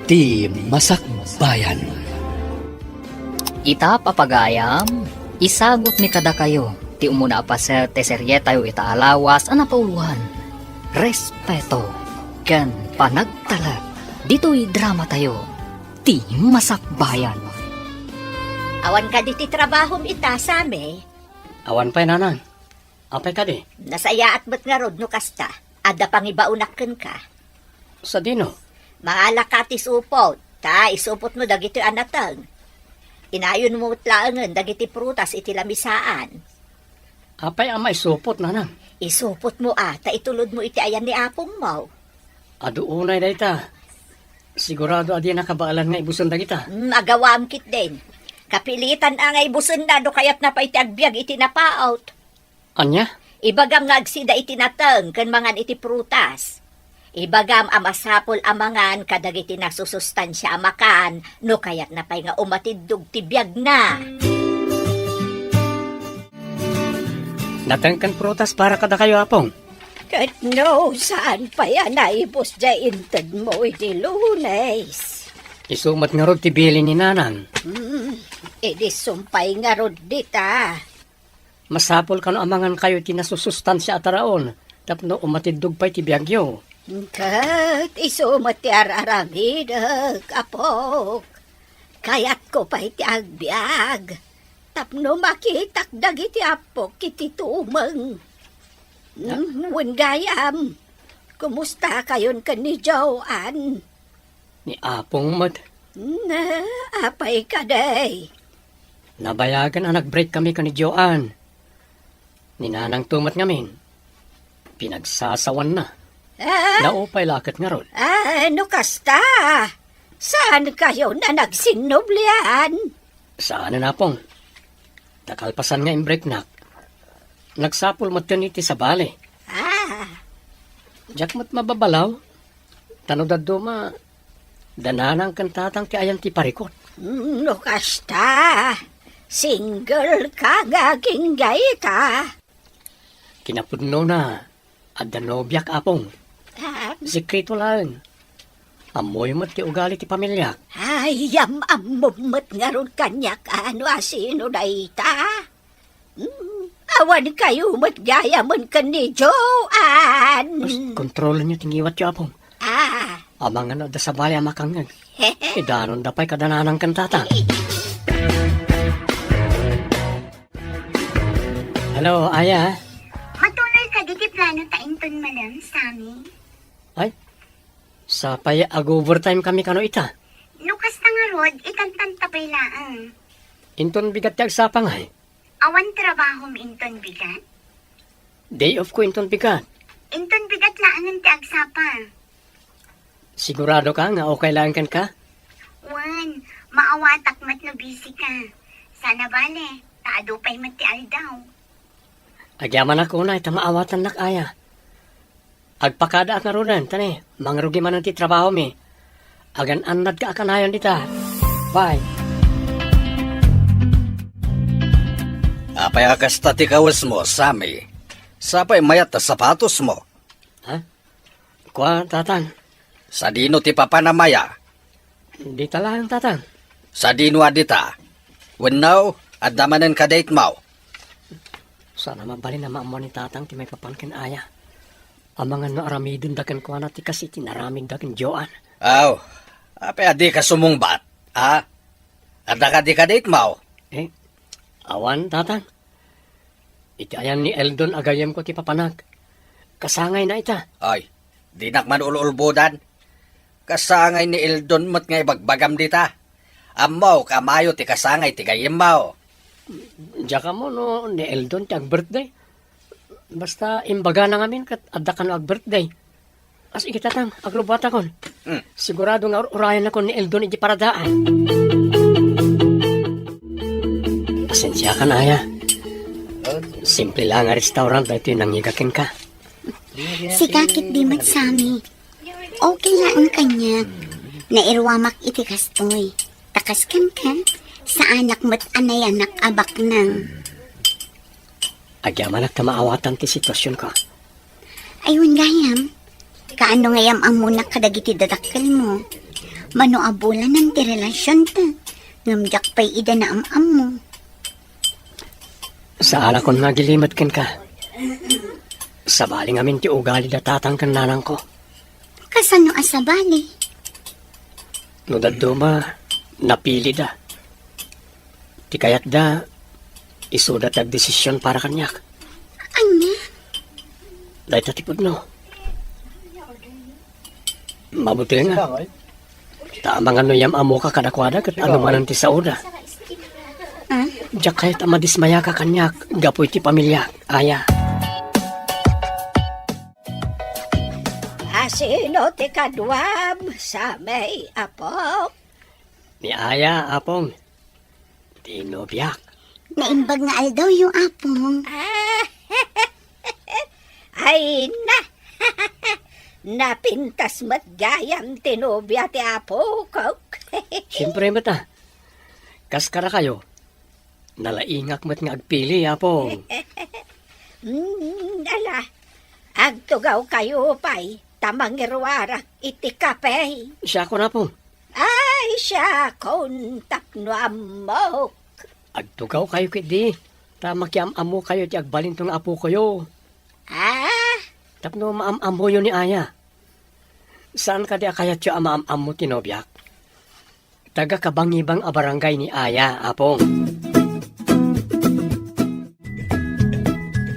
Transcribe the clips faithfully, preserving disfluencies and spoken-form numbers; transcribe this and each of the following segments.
Ti Masakbayan. Ita, papagayam, isagutmi kadakayo ti umuna a paset ti serietayo ita a lawas a napauloan, respeto ken panagtalek ditoy dramatayo, Ti Masakbayan. Awan kadi ti trabahom ita, Sami? Awan pay, nanang. Apay kadi? Nasayaat met ngarud no kasta. Adda pangibaonak kenka. Sadino? Mangalaka ti supot, ta isupotmo dagitoy a nateng. Inayonmo met laengen dagiti prutas iti lamisaan. Apay a maisupot, nanang? Isupotmo a, ta itulodmo iti ayan ni apongmo. Adu unay dayta. Sigurado a di nakabaelan nga ibusen dagita. Mm, agawam ketdin. Kapilitan a nga ibusenna no kayatna pay ti agbiag iti napaut. Ania? Ibagam nga agsida iti nateng ken mangan iti prutas. Ibagam a masapul a mangan kadagiti nasusustansia a makan no kayatna pay nga umatiddog ti biagna. Nateng ken prutas para kadakayo, Apong. Ket no, saan pay a naibus diay intedmo iti Lunes? Isu met ngarud ti bilin ni Nanang. Hmm, idi sumpay ngarud dita. Masapul kano a mangankayo iti nasusustansia a taraon tapno umatiddog pay ti biagyo. Ket isu met ti ar-aramidek, apok. Kayatko pay ti agbiag tapno makitak dagiti appok iti tumeng. Hmm, wen gayam, kumusta kayon ken ni Joan? Ni Apong met. Na, apay kadi? Nabayagen a nag-break kami ken ni Joan. Ni Nanangto met ngamin, pinagsasawanna. Ah? Naupay la ket ngarud. Ah, no kasta, saan kayon a nagsinnublian? Saanen, Apong. Ta kalpasan nga imbreaknak, nagsapul metten iti sabali. Ah. Diak met mababalaw. Ta no dadduma, da Nanang ken Tatang ti ayan ti parikut. Mm, no kasta, single ka nga agingga ita. Kinapudnona, adda nobiak, Apong. Ah. Sekreto laeng. Ammoyo met ti ugali ti pamiliak. Ay, am-ammom met ngarud kaniak, a, no asino dayta? Hmm, awan kayo met gayamen ken ni Joan. As, kontrolenyo ti ngiwatyo, Apong. Ah. Amangan no adda sabali a makangngeg. Idanonda pay kada Nanang ken Tatang. Hello, Aya. Matuloy kadi ti plano ta inton malem, Sammy? Ay, sapay ag-overtime kami kano ita. No kasta ngarud, itantanta pay laeng. Inton bigat ti agsapa ngay? Awan trabahom inton bigat? Day off ko inton bigat. Inton bigat laengen ti agsapa. Sigurado ka nga okay laeng kenka? Wen, maawatak met no busy ka. Sana bale, ta adu pay met ti aldaw. Agyamanak unay ta maawatannak, Aya. Agpakadaak ngaruden, ta ne, mangrugi manen ti trabahomi. Agan-annadka a kanayon dita. Bye. Apay a kasta ti kawesmo, Sammy? Sapay mayat a sapatosmo. Ha? Kua, Tatang. Sadino ti papanam, Aya? Dita laeng, Tatang. Sadino a dita? Wenno, adda manen kadi itmo? Saan a mabalin a maammo ni Tatang ti maipapan ken Aya. Amangan no aramidenda kenkuana ti kas iti inaramidda ken Joan. Aw, apay a dika sumungbat, a? Adda kadi kadi itmo? Eh, awan, Tatang. Iti ayan ni Eldon a gayyemko ti papanak. Kasangayna ita. Ay, dinak man ul-ulbodan. Kasangay ni Eldon met nga ibagbagam dita. Ammok a mayo ti kasangay ti gayyemmo. Diak ammo no ni Eldon ti ag-birthday. Basta imbagana ngamin ket adda kano ag-birthday. As iti Tatang, agrubuatakon. Hmm. Sigurado nga ur-urayanakon ni Eldon iti paradaan. Pasensiakan, Aya. Simple la nga restaurant daytoy nangiga kenka. Sika ket di met, Sammy. Okay laeng kaniak. Nairuamak iti kastoy. Ta kas kenka, saanak met a nayanak a baknang. Agyamanak ta maawatan ti situasionko. Ay, wen gayam, kaano nga yam-ammonak kadagiti dadakkelmo? Mano a bulanen ti relasionta, ngem diak pay ida naam-ammo. Saan a kon nga agilimed kenka. Sabali ngamin ti ugali da tatang ken nanangko. Kasano a sabali? No dadduma, napilida. Ti kayatda, isuda ti agdesision para kaniak. Ania? Dayta ti pudno. Mabuti nga. Ta amangan no yam-ammoka kadakuada ket ano manen ti saoda. Ah? Diak kayat a madismayaka kaniak gapu iti pamiliak, Aya. Asino ti kaduam, Sammy, apok? Ni Aya, apong. Ti nobiak. Naimbag nga aldawyo, apong. Ah, ay na! Napintas met gayam ti nobia ti apok. Siempre met a. Kas kadakayo, nalaingak met nga agpili, apong. Mm, ala, agtugawkayo pay ta mangiruarak iti kape. Siakon, apong. Ay, siakon tapno ammok. Agtugawkayo ketdi, ta makiam-ammokayo ti agbalinto nga apokoyo. Ah? Tapno maam-ammoyo ni Aya. Saan kadi a kayatyo a maam-ammo ti nobiak? Taga Kabangibang a barangay ni Aya, apong.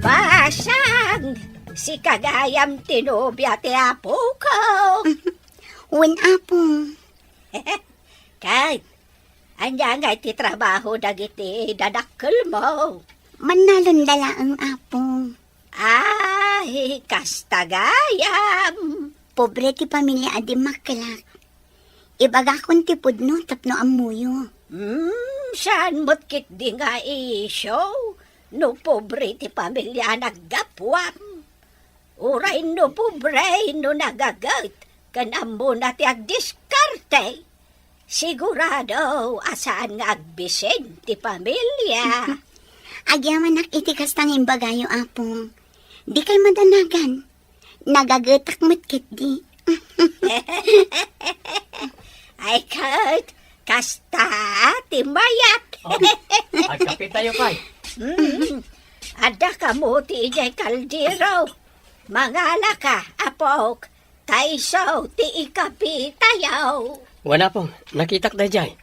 Basang! Sika gayam ti nobia ti apoko. Wen, apong. Ket, ania ngay ti trabaho dagiti dadakkelmo? Mannalon da laeng, apong. Ay, kasta gayam. Pobre ti pamilia a dimmakkelak. Ibagakon ti pudno tapno ammoyo. Hmm, saan met ketdi nga isyu no pobre ti pamilia a naggapuam? Uray no pobre no nagaget ken ammona ti agdiskarte, sigurado a saan nga agbisin ti pamilia. Agyamanak iti kasta nga imbagayo, apong. Dikay madanagan. Nagagetak met ketdi. Ay, ket, kasta ti mayat. Oh, agkapitayo pay. Mm. Adda kamo ti idiay kaldero. Mangalaka, apok, ta isu ti ikapitayo. Wen, apong, nakitak daydiay.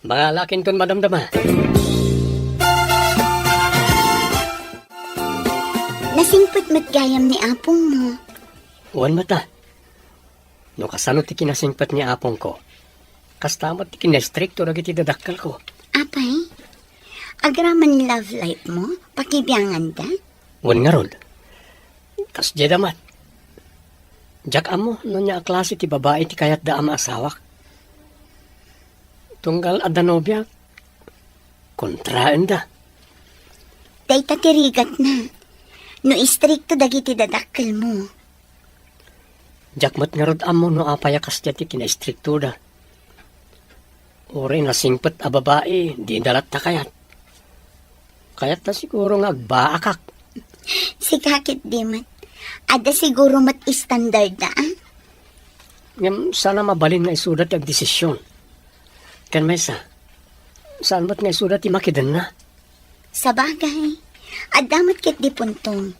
Mangalakinton madamdama. Nasingpet met gayam ni apongmo. Wen met a. No kasano ti kinasingpet ni apongko, kasta met ti kinaistrikto dagiti dadakkelko. Apay, agraman love life mo, pakibianganda? Wen ngarud, kasdiay da met. Diak ammo no ania a klase ti babai ti kayatda a maasawak. Tunggal adda nobiak, kontraenda. Dayta ti rigatna. No istrikto dagiti dadakkelmo. Diak met ngarud ammo no apay a kasdiay ti kinaistriktoda. Uray nasingpet a babai, dida latta kayat. Kayatta siguro nga agbaakak. Sika ketdi met. Adda siguro met standard da, a? Ngem saan a mabalin nga isuda ti agdesision. Ken maysa, saan met nga isuda ti makidenna. Sabagay, adda met ketdi punto.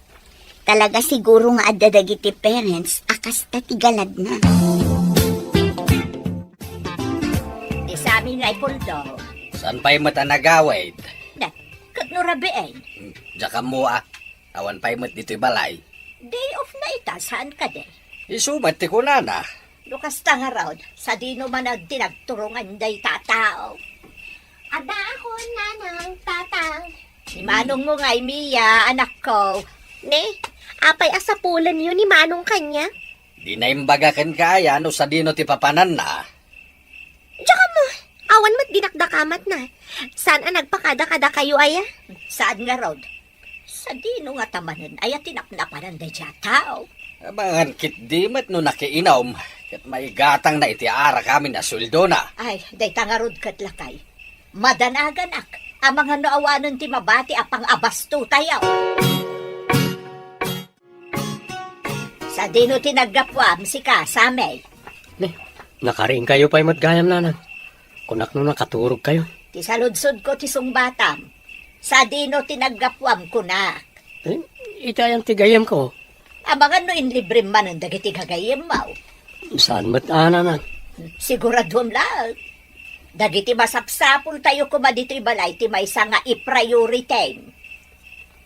Talaga siguro nga adda dagiti parents a kasta ti galadna. Ti Sammy ngay puldo. Saan pay met a nagawid? Da, ket no rabiin? Diak ammo a. Awan pay met ditoy balay. Day off na ita, saan kadi? Isu met ti kunana. No kasta ngarud, sadino man ti nagturongan dayta a tao? Adda ako, Nanang, Tatang. Ni manongmo ngay, Mia, anakko. Ne, apay a sapulenyo ni Manong kaniak? Di naimbaga kenka aya no sadino ti papananna? Diak ammo, awan met dinakdakamatna. Saan a nagpakada kadakayo aya? Saan ngarud? Sadino ngata manen aya ti napnapanan daydiay a tao? Amangan ketdi met no nakiinum, ket maigatangna iti arak amin a sueldona. Ay, dayta ngarud ket lakay. Madanaganak, amangan no awanen ti mabati a pangabastotayo. Sadino ti naggapuam, sika, Sammy? Ne, Nakariingkayo pay met gayam, nanang. Kunak no nakaturogkayo. Ti saludsodko ti sungbatam. Sadino ti naggapuam, kunak? Eh, iti ayan ti gayyemko. Amangan no inlibrem manen dagiti gagayyemmo. Saan met a, nanang? Siguraduem laeng. Dagiti masapsapultayo koma ditoy balay ti maysa nga ipriority.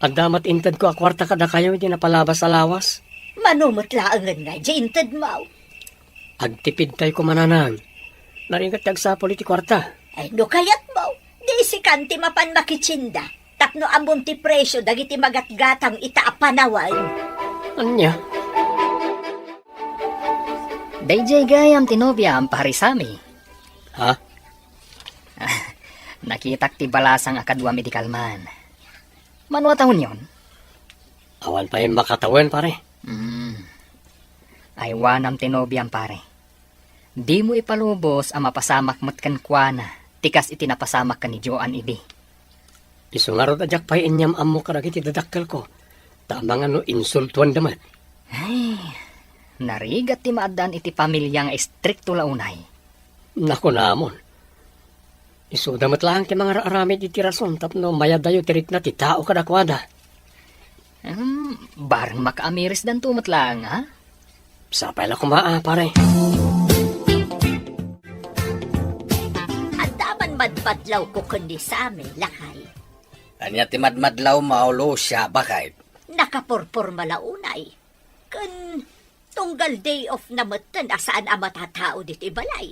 Adda met intedko a kuarta kadakayo iti napalabas a lawas. Mano met laengen nga idiay intedmo? Agtipidtay koma, nanang. Narigat ti agsapul iti kuarta. Ay, no kayatmo, di sikan ti mapan makitienda. Tapno ammom ti presio dagiti magatgatang ita a panawen. Ania? Daydiay gayam ti nobiam, Pare Sammy. Ha? Nakitak ti balasang a kaduam idi kalman. Mano a tawenyon? Awan pay makatawen, pare. Hmm. Aywanam ti nobiam, pare. Dimo ipalubos a mapasamak met kenkuana ti kas iti napasamak ken ni Joan idi. Isu ngarud a diak pay inyam-ammo kadagiti dadakkelko, ta amangan no insultuanda met. Ay, narigat ti maaddaan iti pamilya nga istrikto la unay. Nakunamon. Isuda met laeng ti mangar-aramid iti rason tapno mayadayo ti rikna ti tao kadakuada. Hmm, bareng makaamirisdanto met laeng, ha? Sapay la koma, a, pare. Adda man madmadlawko ken ni Sammy, lakay. Ania ti madmadlawmo, Lucia, baket? Nakapurporma la unay. Ken tunggal day off na metten a saan a matatao ditoy balay.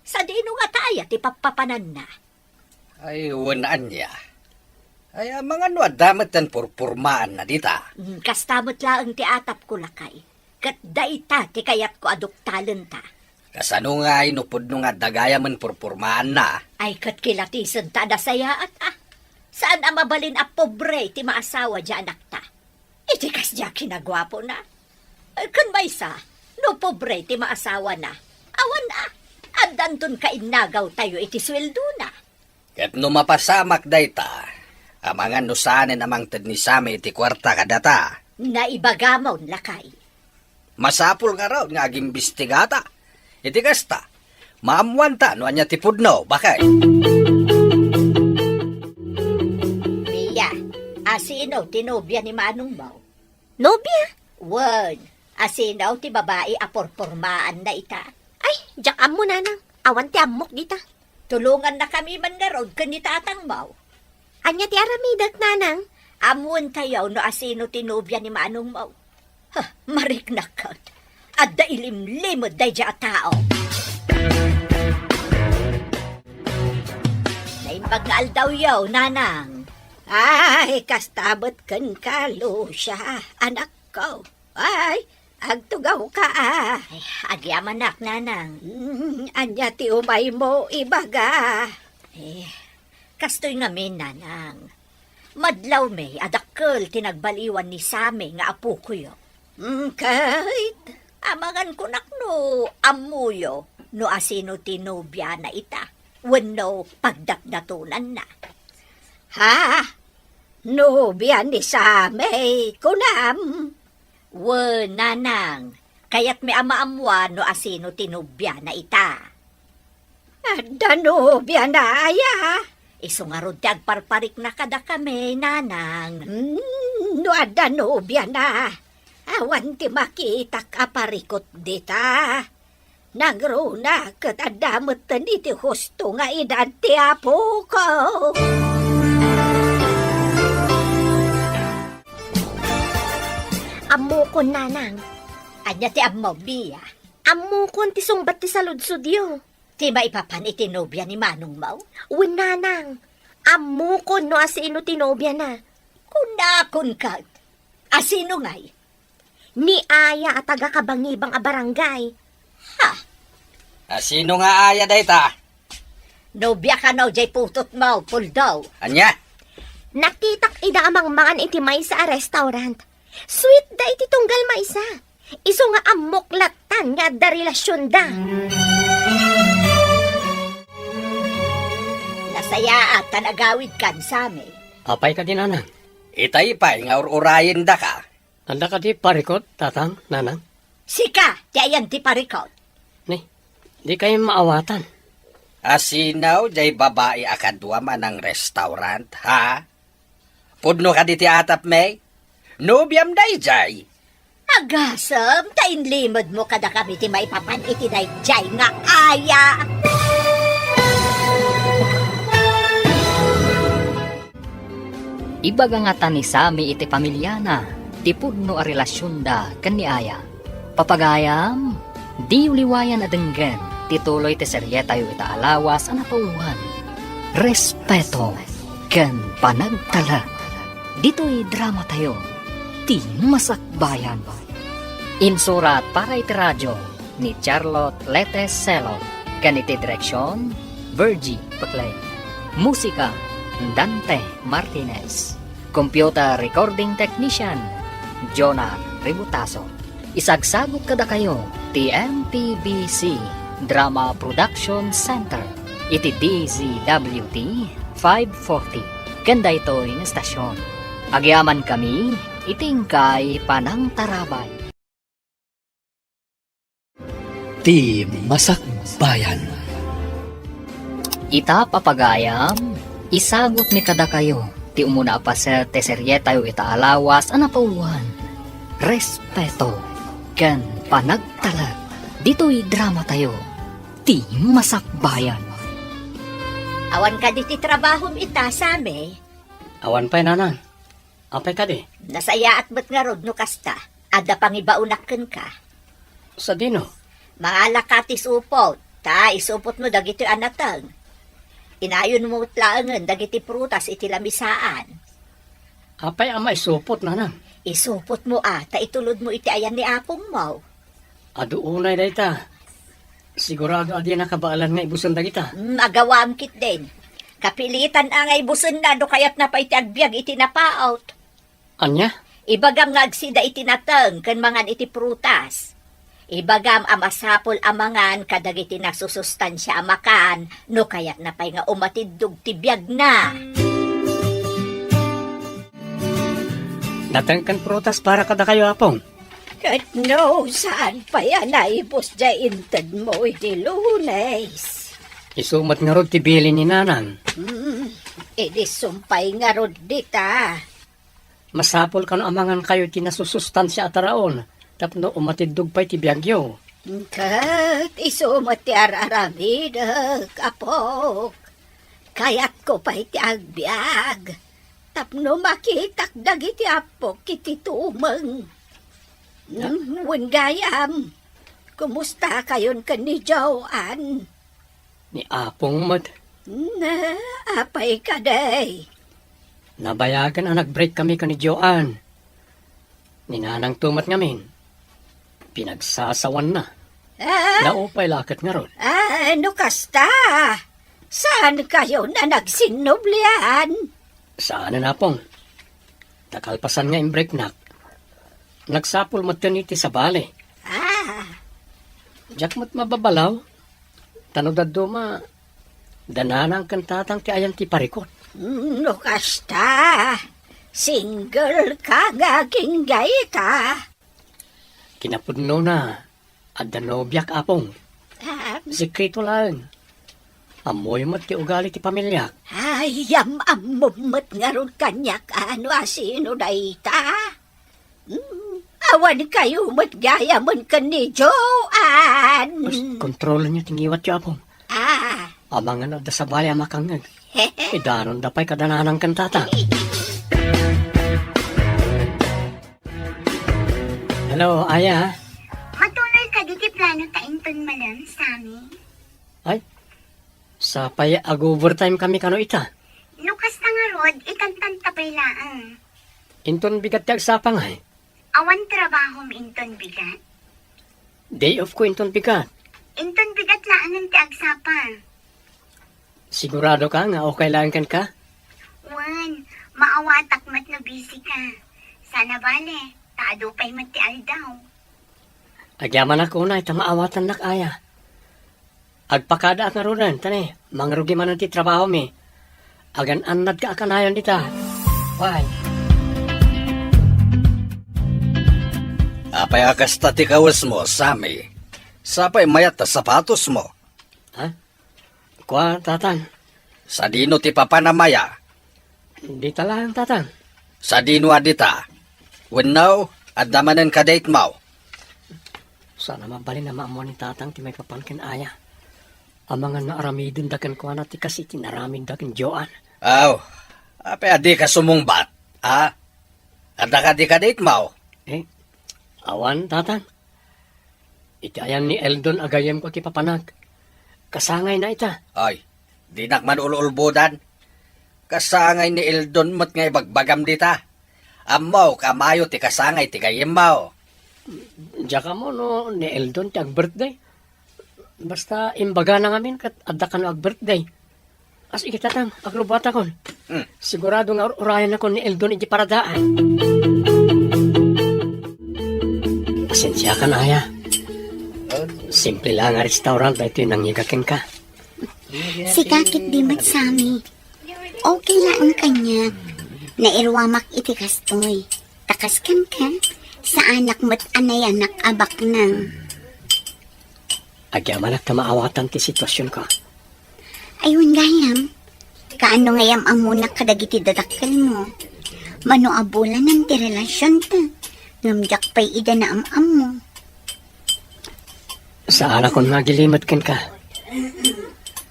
Sadino ngata aya ti pappapananna? Ay, wen ania. Ay, amangan no adda metten purpurmaanna dita. Mm, kasta met laeng ti atapko, lakay. Ket dayta ti kayatko a duktalenta. Kasano ngay no pudno nga adda gayamen purpurmaanna? Ay, ket kilatisenta a nasayaat, a. Saan a mabalin a pobre ti maasawa diay anakta. Iti kasdiay kinaguapona. Ken maysa, no pobre ti maasawana, awan a, addanton kainnagawtayo iti sueldona. Ket no mapasamak dayta, amangan no saanen a mangted ni Sammy iti kuarta kadata. Naibagamon, lakay. Masapul ngarud nga agimbistigata. Iti kasta, maammoanta no ania ti pudno, baket. Mia, asino ti nobia ni manongmo? Nobia? Wen, asino ti babai a purpurmaanna ita? Ay, diak ammo, nanang. Awan ti ammok dita. Tulongannakami man ngarud ken ni tatangmo. Ania ti aramidek, nanang? Ammoentayo no asino ti nobia ni manongmo. Huh, mariknak ket. Adda ilimlimed daydiay a tao. Naimbag nga aldawyo, nanang. Ay, kasta met kenka, Lucia, anakko. Ay, agtugawka, a. Ay, agyamanak, nanang. Mm, ania ti umaymo ibaga? Eh, kastoy ngamin, nanang. Madlawmi a dakkel ti nagbaliwan ni Sammy nga apokoyo. Mm, ket? Amangan kunak no ammoyo no asino ti nobiana ita, wenno pagdatdatonanna. Ha? Nobia ni Sammy, kunam? Wen, nanang, kayatmi a maammoan no asino ti nobiana ita. Adda nobiana aya? Isu ngarud ti agparparikna kadakami, nanang. Hmm, no adda nobiana, awan ti makitak a parikut dita. Nangruna ket adda metten iti husto nga edad ti apoko. Ammokon, nanang. Ania ti ammom, Mia? Ammokon ti sungbat ti saludsodyo. Ti maipapan iti nobia ni manongmo? Wen, nanang. Ammokon no asino ti nobiana. Kunakon ket. Asino ngay? Ni Aya a taga-Kabangibang a barangay. Ha? Asino nga Aya dayta? Nobia kano jay putotmo, Puldo. Ania? Nakitak ida a mangmangan iti maysa a restaurant. Sweet da iti tunggal maysa. Isu nga ammok lattan nga adda relasionda. Nasayaat ta nagawidkan, Sammy. Apay kadi, nanang? Itay pay nga ur-urayendaka. Adda kadi parikut, tatang, nanang? Sika ti ayan ti parikut. Ni, Dikay maawatan. Asino jay babai a kaduam a nang-restaurant, ha? Pudno kadi ti atapmi? Nobiam dayjay? Agasem ta inlimedmo kadakami ti maipapan iti dayjay nga aya. Ibaga ngata ni Sammy iti pamiliana ti pudno a relasionda ken ni Aya. Papagayam, diyo liwayan a denggen ti tuloy ti serietayo ita a lawas a napauloan, Respeto ken Panagtalek. Ditoy dramatayo, Ti Masakbayan. Insurat para iti radio ni Charlotte Lete Selon, ken iti direksion, Virgie Peclay. Musika, Dante Martinez. Computer recording technician, Jonah Ributaso. Isagsagut kadakayo ti M P B C Drama Production Center iti D Z W T five forty ken daytoy nga estasion. Agyamankami iti inkay panangtarabay. Ti Masakbayan. Ita, papagayam, isagutmi kadakayo ti umuna a paset ti serietayo ita a lawas a napauloan, Respeto ken Panagtalek. Ditoy dramatayo, Ti Masakbayan. Awan kadi ti trabahom ita, Sammy? Awan pay, nanang. Apay kadi? Nasayaat met ngarud no kasta. Adda pangibaonak kenka. Sadino? Mangalaka ti supot, ta isupotmo dagitoy a nateng. Inayonmo met laengen dagiti prutas iti lamisaan. Apay a maisupot, nanang? Isupotmo a, ta itulodmo iti ayan ni apongmo. Adu unay dayta. Sigurado a dina kabaelan nga ibusen dagita. Mm, agawam ketdin. Kapilitan a nga ibusenna no kayatna pay ti agbiag iti napaut. Ania? Ibagam nga agsida iti nateng ken mangan iti prutas. Ibagam a masapul a mangan kadagiti nasusustansia a makan no kayatna pay nga umatiddog ti biagna. Nateng ken prutas para kadakayo, Apong. Ket no saan pay a naibus diay intedmo idi Lunes? Isu met ngarud ti bilin ni Nanang. Hmm, idi sumpay ngarud dita. Masapul kano a mangankayo ti nasusustansia a taraon tapno umatiddog pay ti biagyo. Ket isu met ti ar-aramidek, apok. Kayatko pay ti agbiag tapno makitak dagiti apok iti tumeng. Hmm, wen gayam, kumustakayon ken ni Joan? Ni Apong met. Na, apay kadi? Nabayagen a nag-break kami ken ni Joan. Ni Nanangto met ngamin, pinagsasawanna. Ah? Naupay la ket ngarud. Ah, no kasta, saankayon a nagsinnublian? Saanen, Apong. Ta kalpasan nga imbreaknak, nagsapul metten iti sabali. Ah. Diak met mababalaw. Ta no dadduma, da Nanang ken Tatang ti ayan ti parikut. Mm, no kasta, single ka nga agingga ita. Kinapudnona, adda nobiak, Apong. Ah. Sekreto laeng. Ammoyo met ti ugali ti pamiliak. Ay, am-ammom met ngarud kaniak a no asino dayta. Hmm, awan kayo met gayamen ken ni Joan. Bas, kontrolenyo ti ngiwatyo, Apong. Ah. Amangan adda sabali a makangngeg. Idanonda pay kada Nanang ken Tatang. Hello, Aya. Matuloy kadi ti plano ta inton malem, Sammy? Ay, sapay ag-overtime kami kano ita. No kasta ngarud, itantan ta pay laeng. Inton bigat ti agsapa ngay? Awan trabahom inton bigat? Day off ko inton bigat. Inton bigat laengen ti agsapa. Sigurado ka nga okay laeng kenka? Wen, maawatak met no busy ka. Sana bale, ta adu pay met ti aldaw. Agyamanak unay ta maawatannak, Aya. Agpakadaak ngaruden, ta ne, mangrugi manen ti trabahomi. Agan-annadka a kanayon dita. Bye. Apay a kasta ti kawesmo, Sammy? Sapay mayat ta sapatosmo. Ha? Kua, Tatang. Sadino ti papanam aya? Dita laeng, Tatang. Sadino a dita? Wenno, adda manen kadaitmo? Saan a mabalin a maammuan ni Tatang ti maipapan ken aya. Amangan nga aramidenda kenkuana ti kas iti inaramidda ken Joan. Aw, apay a dika sumungbat, a? Adda kadi kadaitmo? Eh, awan, Tatang. Iti ayan ni Eldon a gayyemko ti papanak. Kasangayna ita. Ay, dinak man ul-ulbodan. Kasangay ni Eldon met nga ibagbagam dita. Ammok a Mayo ti kasangay ti gayyemmo. Diak ammo no ni Eldon ti ag-birthday. Basta imbagana ngamin ket adda kano ag-birthday. As iti, Tatang, agrubuatakon. Hmm. Sigurado nga ur-urayanakon ni Eldon iti paradaan. Pasensiakan, aya. Simple la nga restaurant daytoy nangngiga kenka. Sika ket di met, Sammy. Okay laeng kaniak. Nairuamak iti kastoy. Ta kas kenka, saanak met a nayanak a baknang. Agyamanak ta maawatan ti situasionko. Ay, wen gayam, kaano nga yam-ammonak kadagiti dadakkelmo? Mano a bulanen ti relasionta, ngem diak pay ida naam-ammo. Saanakon nga agilimed kenka.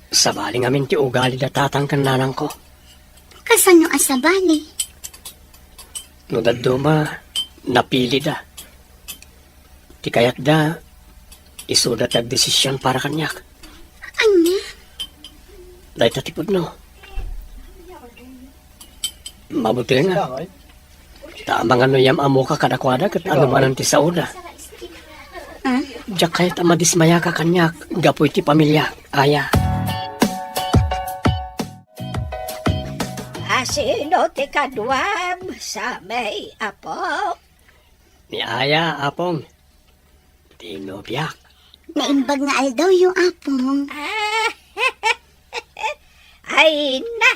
Sabali ngamin ti ugali da tatang ken nanangko. Kasano a sabali? No dadduma, napilida. Ti kayatda, isuda ti agdesision para kaniak. Ania? Dayta ti pudno. Mabuti nga. Ta amangan no yam-ammoka kadakuada ket ano manen ti saoda. Ah? Diak kayat a madismayaka kaniak gapu iti pamiliak, aya. Asino ti kaduam, Sammy, apok? Ni aya, apong. Ti nobiak. Naimbag nga aldawyo, apong. Ah, ay na.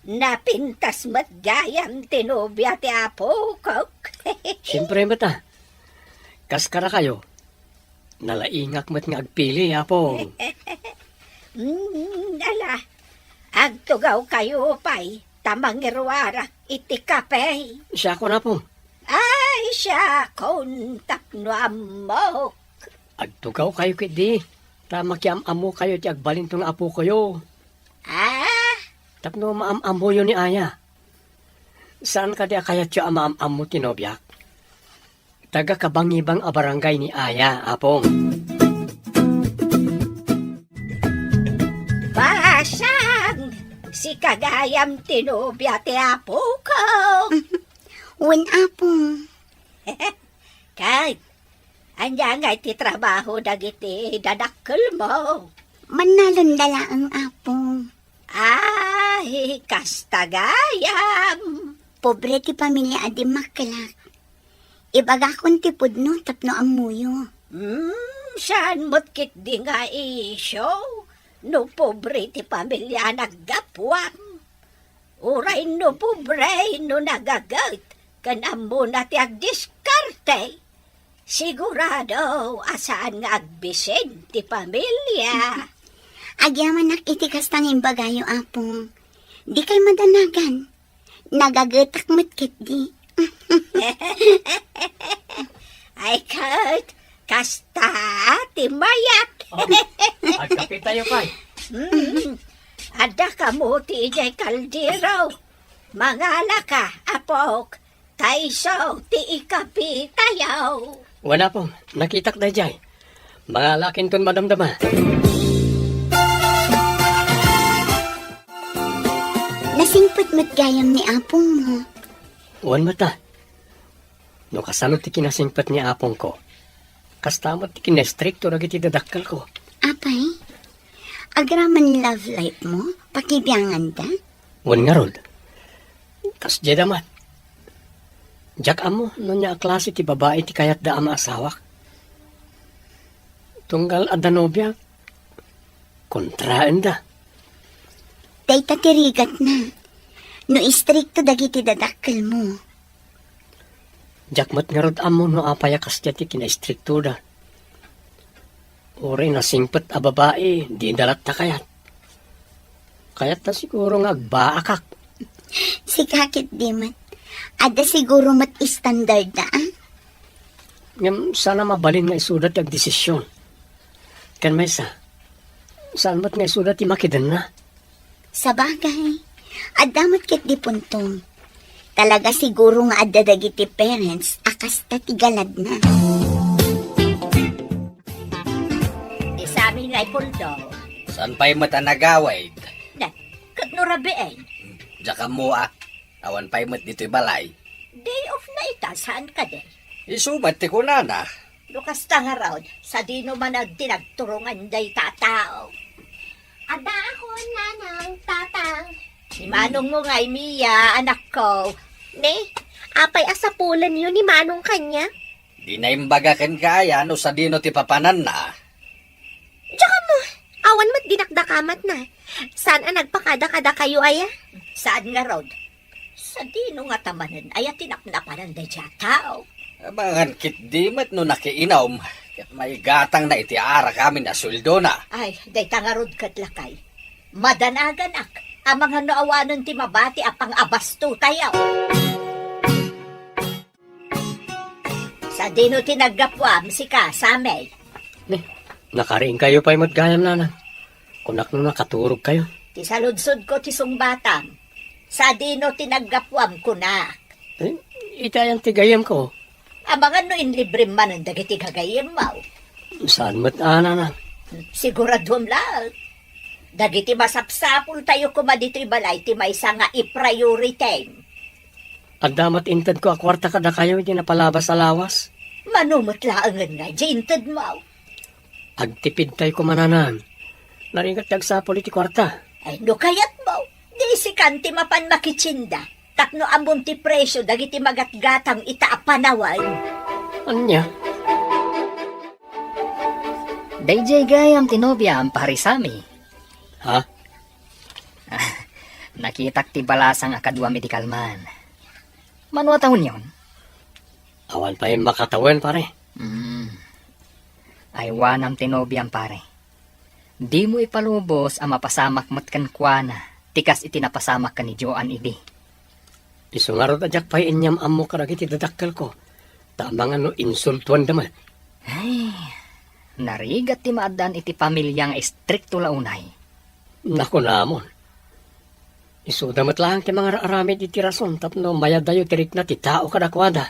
Napintas met gayam ti nobia ti apok. Siempre met a. Kas kadakayo, nalaingak met nga agpili, apong. Mm, ala, agtugawkayo pay ta mangiruarak iti kape. Siakon, apong. Ay, siakon tapno ammok. Agtugawkayo ketdi, ta makiam-ammokayo ti agbalinto nga apokayo. Ah? Tapno maam-ammoyo ni aya. Saan kadi a kayatyo a maam-ammo ti nobiak? Taga Kabangibang a barangay ni aya, apong. Basang, sika gayam ti nobia ti apoko. Wen, apong. Ket, ania ngay ti trabaho dagiti dadakkelmo? Mannalonda laeng, apong. Ay, kasta gayam. Pobre ti pamilia a dimmakkelak. Ibagakon ti pudno tapno ammoyo. Hmm, saan met ketdi nga isyu no pobre ti pamilia a naggapuam? Uray no pobre no nagaget ken ammona ti agdiskarte, sigurado a saan nga agbisin ti pamilia. Agyamanak iti kasta nga imbagayo, apong. Dikay madanagan. Nagagetak met ketdi. Ay, ket, kasta ti mayat. Oh, agkapitayo pay. Mm. Adda kamo ti idiay kaldero. Mangalaka, apok, ta isu ti ikapitayo. Wen, apong, nakitak daydiay. Mangalakinton madamdama. Nasingpet met gayam ni apongmo. Wen met a. No kasano ti kinasingpet ni apongko, kasta met ti kinaistrikto dagiti dadakkelko. Apay? Agraman love life mo? Pakibianganda? Wen ngarud. Kasdiay da met. Diak ammo no ania a klase ti babai ti kayatda a maasawak. Tunggal adda nobiak, kontraenda. Dayta ti rigatna. No istrikto dagiti dadakkelmo. Diak met ngarud ammo no apay a kasdiay ti kinaistriktoda. Uray nasingpet a babai, dida latta kayat. Kayatta siguro nga agbaakak. Sika ketdi met. Adda siguro met standard na, ah? Ngem saan a mabalin nga isuda ti agdesisyon. Ken maysa, saan met nga isuda ti makidenna. Sabagay, adda met ketdi punto. Talaga siguro nga adda dagiti parents a kasta ti galadna. Ni Sammy nga ipuldo. Saan pay met a nagawid? Na, ket no rabii? Diak ammo a. Awan pay met ditoy balay. Day off na ita, saan kadi? Isu met ti kunana. No kasta ngarud, sadino man ti nagturongan dayta a tao? Adda akon, Nanang, Tatang. Ni manongmo ngay, Mia, anakko. Ne, apay a sapulenyo ni Manong kaniak? Dina imbaga kenka aya no sadino ti papananna. Diak ammo, awan met dinakdakamatna. Saan a nagpakada kadakayo aya? Saan ngarud? Sadino ngata manen aya ti napnapanan daydiay a tao? Amangan ketdi met no nakiinum, ket maigatangna iti arak amin a sueldona. Ay, dayta ngarud ket lakay. Madanaganak, amangan no awanen ti mabati a pangabastotayo. Sadino ti naggapuam, sika, Sammy? Ne, nakariingkayo pay met gayam, Nanang. Kunak no nakaturogkayo. Ti saludsodko ti sungbatam. Sadino ti naggapuam, kunak? Eh, iti ayan ti gayyemko. Amangan no inlibrem manen dagiti gagayyemmo. Saan met a, Nanang? Siguraduem laeng. Dagiti masapsapultayo koma ditoy balay ti maysa nga i-priority. Adda met intedko a kuarta kadakayo iti napalabas a lawas. Mano met laengen nga idiay intedmo? Agtipidtay koma, Nanang. Narigat ti agsapul iti kuarta. Ay, no kayatmo, di sikan ti mapan makitienda tapno ammom ti presio dagiti magatgatang ita a panawen. Ania? Daydiay gayam ti nobiam, Pare Sammy. Ha? Nakitak ti balasang a kaduam iti kalman. Mano a tawenyon? Awan pay makatawen, pare. Hmm. Aywanam ti nobiam, pare. Dimo ipalubos a mapasamak met kenkuana ti kas iti napasamak ken ni Joan idi. Isu ngarud a diak pay inyam-ammo kadagiti dadakkelko, ta amangan no insultuanda met. Ay, narigat ti maaddaan iti pamilia nga istrikto la unay. Nakunamon. Isuda met laeng ti mangar-aramid iti rason tapno mayadayo ti rikna ti tao kadakuada.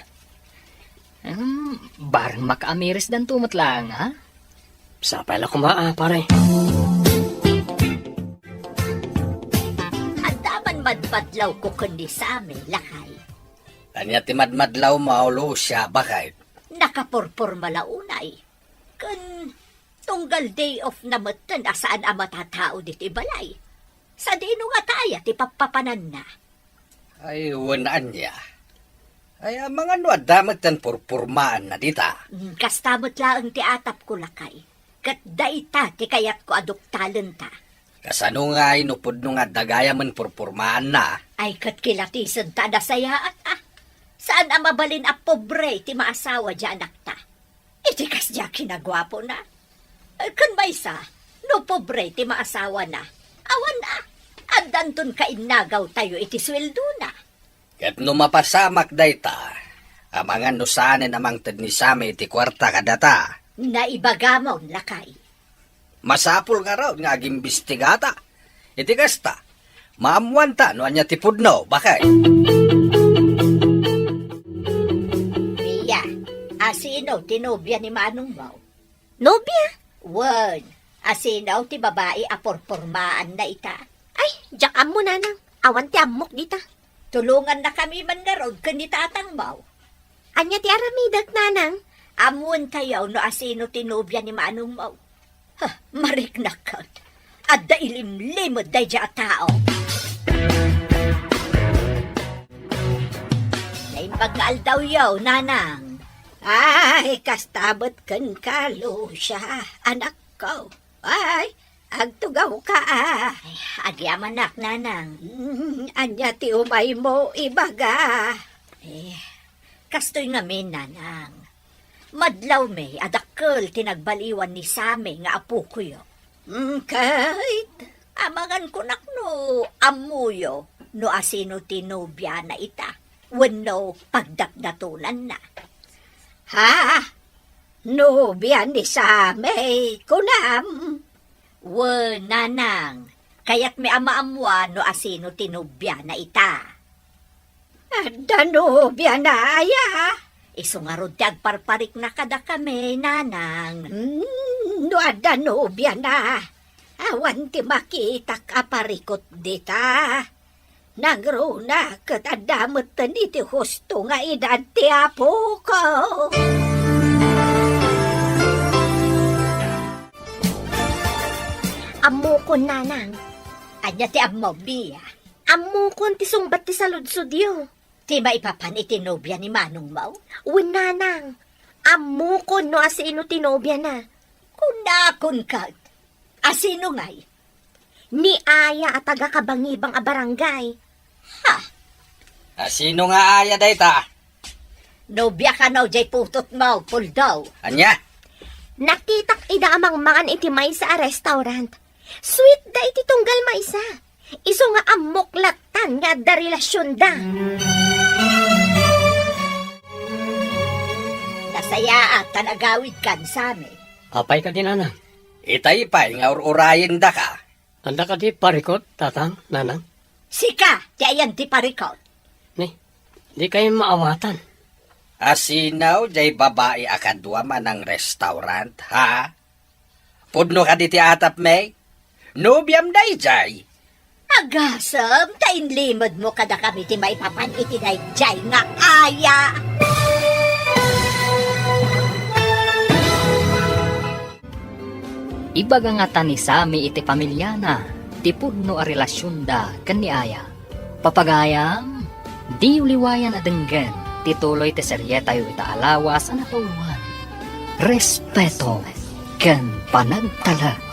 Hmm, bareng makaamirisdanto met laeng, ha? Sapay la koma, a, pare. Adda man madmadlawko ken ni Sammy, lakay. Ania ti madmadlawmo, Lucia, baket? Nakapurporma la unay. Ken tunggal day off na metten a saan a matatao ditoy balay. Sadino ngata aya ti pappapananna? Ay, wen ania. Ay, amangan no adda metten purpurmaanna dita. Mm, kasta met laeng ti atapko, lakay. Ket dayta ti kayatko a duktalenta. Kasano ngay no pudno nga adda gayamen purpurmaanna? Ay, ket kilatisenta a nasayaat, a. Saan a mabalin a pobre ti maasawa diay anakta. Iti kasdiay a kinaguapona. Ken maysa, no pobre ti maasawana, awan a, addanton kainnagawtayo iti sueldona. Ket no mapasamak dayta, amangan no saanen a mangted ni Sammy iti kuarta kadata. Naibagamon, lakay. Masapul ngarud nga agimbistigata. Iti kasta, maammoanta no ania ti pudno, baket. Mia, asino ti nobia ni manongmo? Nobia? Wen, asino ti babai a purpurmaanna ita? Ay, diak ammo, nanang. Awan ti ammok dita. Tulongannakami man ngarud ken ni tatangmo. Ania ti aramidek, nanang? Ammoentayo no asino ti nobia ni manongmo. Ha, mariknak ket. Adda ilimlimed daydiay a tao. Naimbag nga aldawyo, nanang. Ay, kasta met kenka, Lucia, anakko. Ay, agtugawka, a. Ay, agyamanak, nanang. Mm, ania ti umaymo ibaga? Eh, kastoy ngamin, nanang. Madlawmi a dakkel ti nagbaliwan ni Sammy nga apokoyo. Mm, ket amangan kunak no ammoyo no asino ti nobiana ita wenno pagdatdatonanna. Ha? Nobia ni Sammy, kunam? Wen, nanang, kayatmi a maammoan no asino ti nobiana ita. Adda nobiana aya? Isu ngarud ti agparparikna kadakami, nanang. Hmm, no adda nobiana, awan ti makitak a parikot dita. Nangruna ket adda metten iti husto nga edad ti apoko. Ammokon, nanang. Ania ti ammom, Bea? Ammokon ti sungbat ti saludsodyo. Ti maipapan iti nobia ni manongmo? Wen, nanang. Ammokon no asino ti nobiana. Kunakon ket, asino ngay? Ni Aya a taga-Kabangibang a barangay. Ha? Asino nga Aya dayta? Nobia kano jay putotmo, Puldo. Ania? Nakitak ida a mangmangan iti maysa a restaurant. Sweetda iti tunggal maysa. Isu nga ammok lattan nga adda relasionda. Nasayaat ta nagawidkan, Sammy. Apay kadi, nanang? Itay pay nga ur-urayendaka. Adda kadi parikot, tatang, nanang? Sika ti ayan ti parikot. Ni, dikay maawatan. Asino jay babai a kadua manang restaurant, ha? Pudno kadi ti atapmi? Nobiam dayjay? Agasem ta inlimedmo kadakami ti maipapan iti dayjay nga Aya. Ibaga ngata ni Sammy iti pamiliana ti pudno a relasionda ken ni Aya. Papagayam, diyo liwayan a denggen ti tuloy ti serietayo ita a lawas a napauloan, Respeto ken Panagtalek.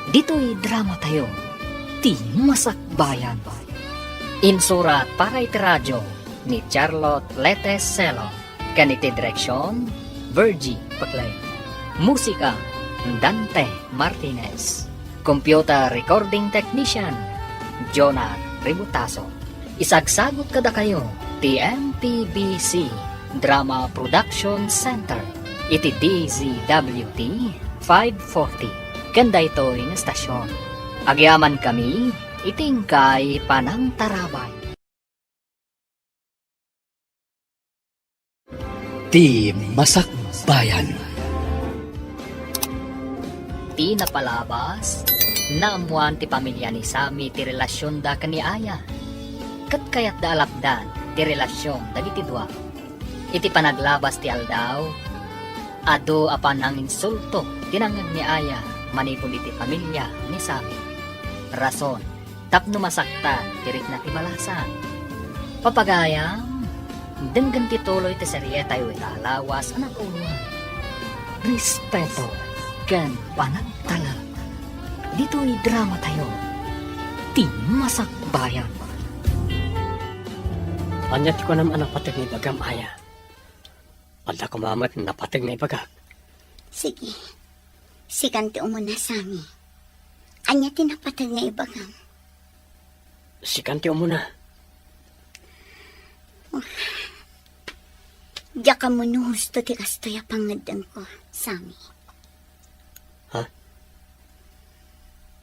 Ditoy dramatayo, Ti Masakbayan. Insurat para iti radio ni Charlotte Lete Selon. Ken iti direksion, Virgie Paclay. Musika, Dante Martinez. Computer recording technician, Jonah Ributaso. Isagsagut kadakayo ti M P B C Drama Production Center iti D Z W T five forty. Ken daytoy nga estasion, agyamankami iti inkay panangtarabay. Ti Masakbayan. Ti napalabas, naammoan ti pamilya ni Sammy ti relasionda ken ni Aya. Ket kayatda a lapdan ti relasion dagiti dua. Iti panaglabas ti aldaw, adu a pananginsulto ti nangngeg ni Aya manipud iti pamilya ni Sammy. Rason, tapno masaktan ti rikna ti balasang. Papagayam, denggen ti tuloy ti serietayo ita a lawas a napauloan, Respeto ken Panagtalek. Ditoy dramatayo, Ti Masakbayan. Ania ti kunam a napateg nga ibagam, Aya? Adda koma met napateg nga ibagak. Sige. Sikan ti umuna, Sammy. Ania ti napateg nga ibagam? Sikan ti umuna. Diak ammo no husto ti kastoy a pangngeddengko, Sammy. Ha?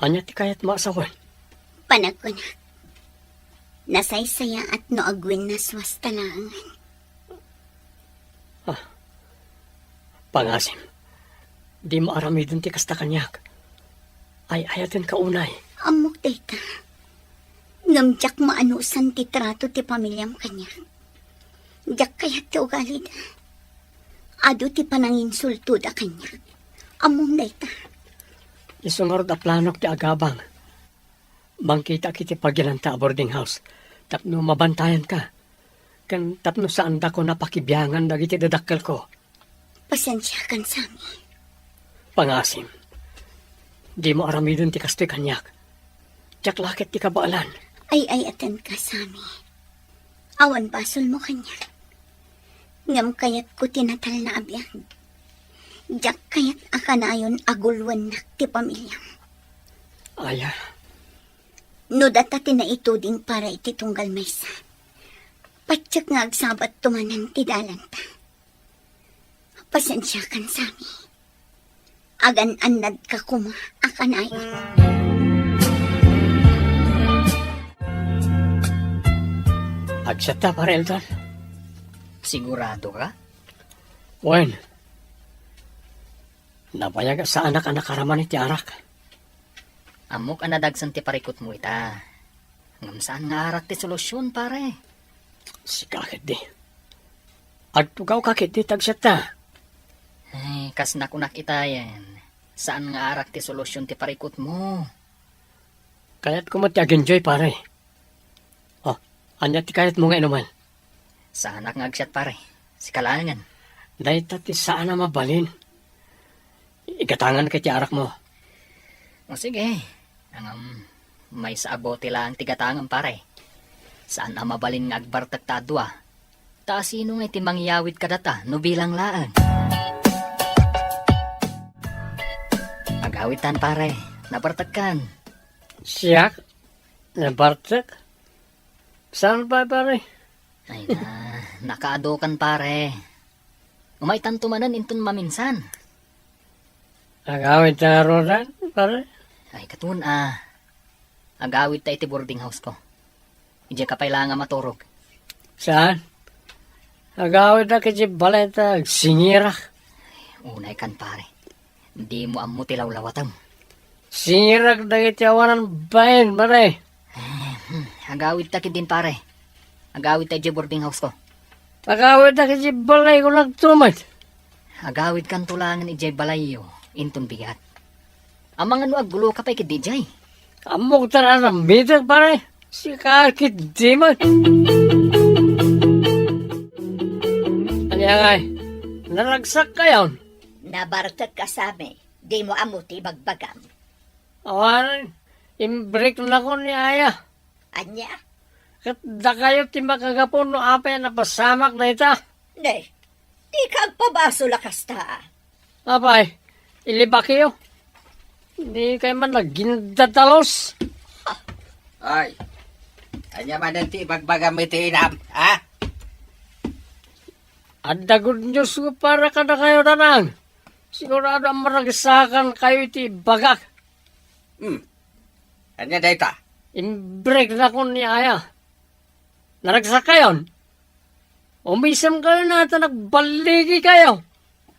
Ania ti kayatmo a sawen? Panagkunak, nasaysayaat no agwinnaswasta laengen. Ah, pangasim, dimo aramiden ti kasta kaniak. Ay-ayatenka unay. Ammok dayta. Ngem diak maanusan ti trato ti pamiliam kaniak. Diak kayat ti ugalida. Adu ti pananginsultoda kaniak. Ammom dayta. Isu ngarud a planok ti agabang. Mangkitak iti paginanta a boarding house tapno mabantayanka, ken tapno saandakon a pakibiangan dagiti dadakkelko. Pasensiakan, Sammy. Pangasim, dimo aramiden ti kastoy kaniak. Diak la ket ti kabaelan. Ay-ayatenka, Sammy. Awan basolmo kaniak. Ngem kayatko ti natalna a biag. Diak kayat a kanayon a guloennak ti pamiliam. Aya. No data ti naituding para iti tunggal maysa, patiek nga agsabatto manen ti dalanta. Pasensiakan, Sami. Agan-annadka koma a kanayon. Agsatta, Pare Elton. Sigurado ka? Wen. Nabayag a saanak a nakaraman iti arak. Ammok a nadagsen ti parikutmo ita. Ngem saan nga arak ti solusyon, pare. Sika ketdi. Agtugawka ketdi, tagsatta. Ay, kas nakunak itayen, saan nga arak ti solusyon ti parikutmo. Kayatko met ti agenjoy, pare. Oh, ania ti kayatmo nga inumen? Saanak nga agsiat, pare. Sika laengen. Dayta ti saan a mabalin. Igatanganka iti arakmo. O, sige. Ngem, maysa a bote laeng ti gatangem, pare. Saan a mabalin nga agbartekta a dua. Ta asino ngay ti mangyawid kadata no bilang laeng? Agawitan, pare. Nabartekkan. Siak? Nabartek? Saan pay, pare? Ay na, nakaadukan, pare. Umaytanto manen inton maminsan. Agawidta ngaruden, pare? Ay, katon a. Agawidta iti boarding house ko. Idiay ka pay laeng a maturog. Saan? Agawidta iti balay ta agsingirak. Unaykan, pare. Dimo ammo ti lawlawatem. Singirak dagiti awanan bain, pare. Eh, hmm, agawidta ketdin, pare. Agawidta idiay boarding house ko. Agawidta iti balay ko nagtumet. Agawidkanto laengen idiay balayyo, inton bigat. Amangan no agguloka pay ketdi idiay. Ammok ta aramidek, pare. Sika ketdi met. Ania ngay? Naragsak kayon? Nabartek ka, Sami. Dimo ammo ti ibagbagam. Awan, imbreknakon ni Aya. Ania? Ket dakayo ti makagapu no apay a napasamak dayta. Ne, dika agpabasol a kasta. Apay, ilibakyo. Dikay man nagindadalos. Ay, ania manen ti ibagbagam iti inam, ha? Adda good news ko para kadakayo, Danang. Sigurado a maragsakankayo iti ibagak. Hmm. Ania dayta? Imbreknakon ni Aya. Naragsak kayon? Umisemkayo na ta nagballigikayo.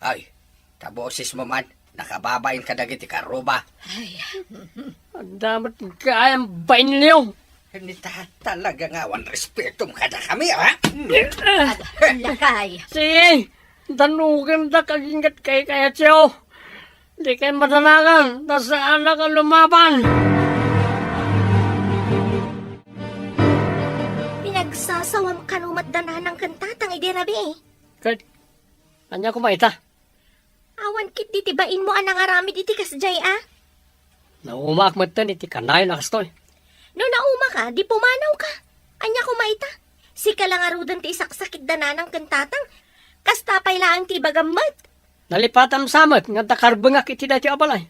Ay, ta bosesmo man, nakababain kadagiti karuba. Ay. Adda met gayam bainyo. Ni ta talaga nga awan respetom kadakami, ha? Lakay. Sige, danugendak aginggat kaykayatyo. Dikay madanagan, ta saanak a lumaban. Pinagsasawam kano met da nanang ken tatang idi rabii? Ket, ania koma ita? Awan ketdi ti bainmo a nangaramid iti kasdiay a? Naumaak metten iti kanayon a kastoy. No naumaka, di pumanawka. Ania koma ita? Sika la ngaruden ti isaksakit da nanang ken tatang. Kasta pay laeng ti ibagam met. Nalipatam sa met nga adda karbengak iti daytoy a balay.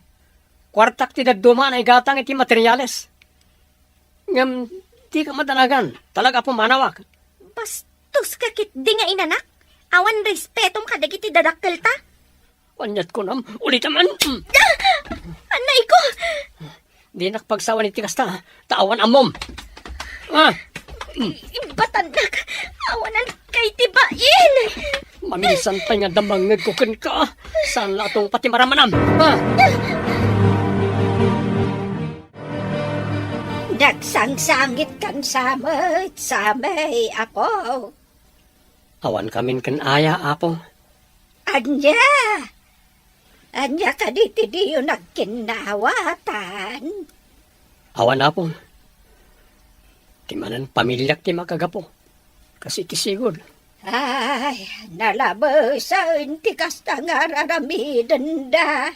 Kuartak ti dadduma a naigatang iti materiales. Ngem dika madanagan, talaga a pumanawak. Bastoska ketdi nga inanak. Awan respetom kadagiti dadakkelta. Aniat kunam, ulitam. Anayko! Dinak pagsawan iti kasta, ta awan ammom. Ah! Ibatannak, awanan kay ti bain! Maminsan pay nga damangngegko kenka, saan la a tungpa ti maramanam. Ah! Nagsangsangit kan samay, samay, apo. Awan kamin ken aya, Apo. Ania? Ania kadi ti diyo nagkinnawatan? Awan, Apo. Ti manen pamiliak ti makagapu. Kas iti sigud. Ay, nalabesen ti kasta nga ar-aramidenda.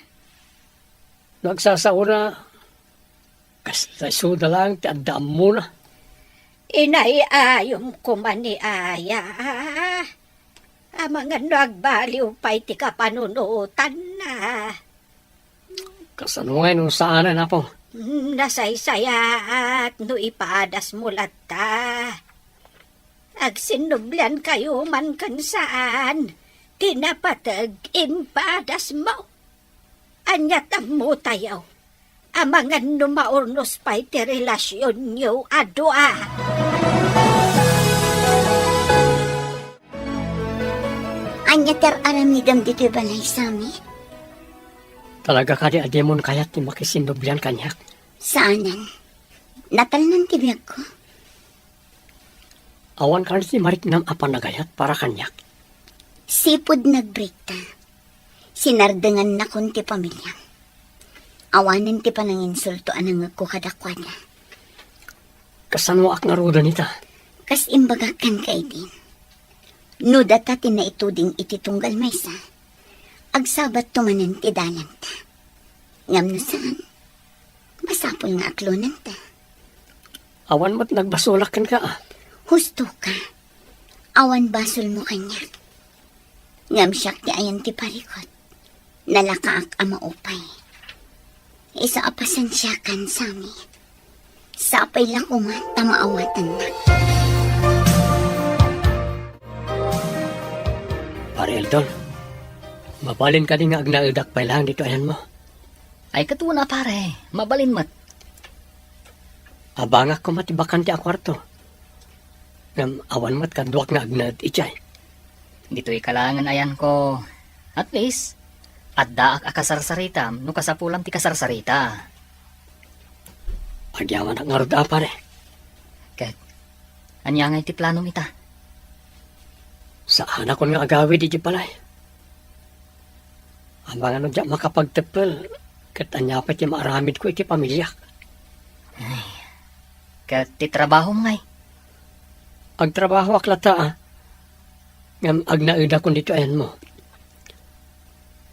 No agsasaona, kasta isuda laeng ti adda ammona. Inay-ayom koma ni Aya. Amangan no agbaliw pay ti kapanunotan. Ah, Kasano ngay no saanen, Apo? Nasaysayaat no ipadasmo latta. Agsinnubliankayo man ken saan ti napateg impadasmo. Ania ti ammotayo? Amangan no maurnos pay ti relasionyo a dua. Ania ti ar-aramidem ditoy balay, Sami? Talaga kadi a dimon kayat ti makisinnublian kaniak? Saanen. Natalnan ti biagko. Awan kadi ti mariknam a panagayat para kaniak? Sipud nagbreakta, sinardengannakon ti pamiliam. Awanen ti pananginsulto a nangngegko kadakuada. Kasanoak ngaruden ita? Kas imbagak kenka idi, no data ti naituding iti tunggal maysa, agsabatto manen ti dalanta. Ngem no saan, masapul nga aklonenta. Awan met nagbasolak kenka, a? Husto ka. Awan basolmo kaniak. Ngem siak ti ayan ti parikut. Nalakaak a maupay. Isu a pasensiakan, Sami. Sapay la koma ta maawatannak. Pare Eldon, mabalin kadi nga agnaedak pay laeng ditoy ayanmo? Ay, ket wen a, pare, mabalin met. Abangak koma ti bakante a kuarto. Ngem awan met kaduak nga agnaed idiay. Ditoy ka laengen ayanko. At least, addaak a kasarsaritam no kasapulam ti kasarsarita. Agyamanak ngarud a, pare. Ket, ania ngay ti planom ita? Saanakon nga agawid idiay balay. Amangan no diak makapagteppel, ket ania pay ti maaramidko iti pamiliak? Ay, ket ti trabahom ngay? Agtrabahoak latta, a. Ngem agnaedakon ditoy ayanmo.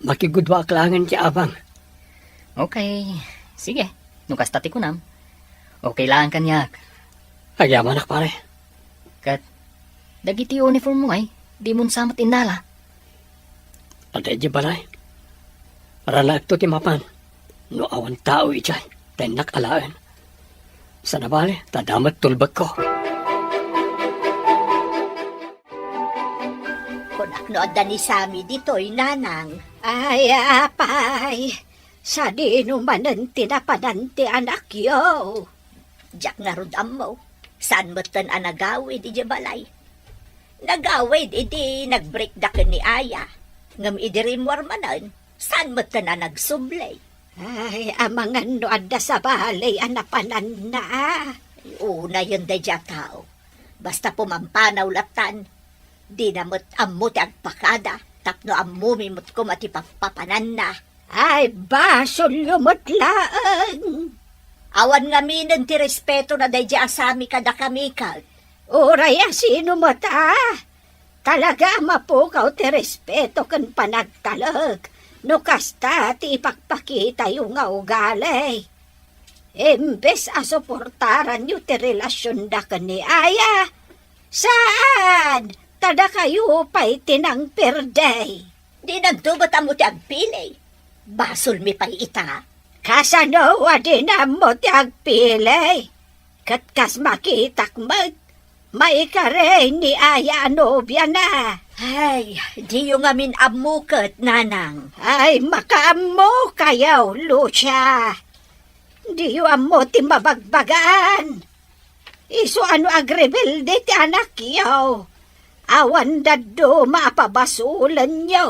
Makigudwaak laengen ti abang. Okay, sige. No kasta ti kunam, okay laeng kaniak. Agyamanak, pare. Ket, dagiti uniform mo ngay, dimon sa met innala? Adda idiay balay. Ranaekto ti mapan. No awan tao idiay, ta innak alaen. Saan a bale, ta adda met tulbekko. Kunak no adda ni Sami ditoy, nanang. Ay, apay, sadino manen ti napanan ti anakyo? Diak ngarud ammo. Saan metten a nagawid idiay balay? Nagawid idi nagbreakda ken ni Aya. Ngem idi rimmuar manen, saan metten a nagsubli. Ay, amangan no adda sabali a napananna. Unayen daydiay a tao. Basta pumampanaw lattan, dina met ammo ti agpakada, tapno ammomi met koma ti pappapananna. Ay, basolyo met laeng. Awan ngaminen ti respetona daydiay a Sami kadakami ket. Uray a sino met a, talaga a mapukaw ti respeto ken panagtalek no kasta ti ipakpakitayo nga ugali. Imbes a suportaranyo ti relasionda ken ni Aya, saan, ta dakayo pay ti nangperde. Dinanto met ammo ti agpili. Basolmi pay ita. Kasano a dina ammo ti agpili? Ket kas makitak met, maikari ni Aya a nobiana. Ay, diyo ngamin ammo ket, nanang. Ay, makaammokayo, Lucia. Diyo ammo ti mabagbagaan. Isu a no agrebelde ti anakyo, awan dadduma a pabasolenyo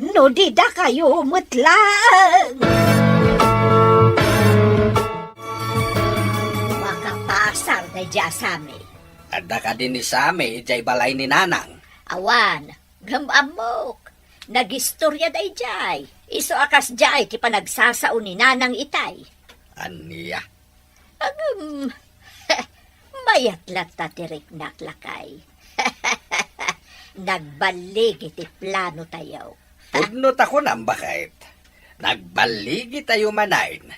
no di dakayo met laeng. Makapasar daydiay a Sami. Adda kadi ni Sami idiay balay ni Nanang? Awan, ngem ammok. Nagistoria daydiay. Isu a kasdiay ti panagsasao ni Nanang itay. Ania? Agem, mayat latta ti riknak, lakay. Nagballigi ti planotayo. Pudno ta kunam, baket. Nagballigitayo manen.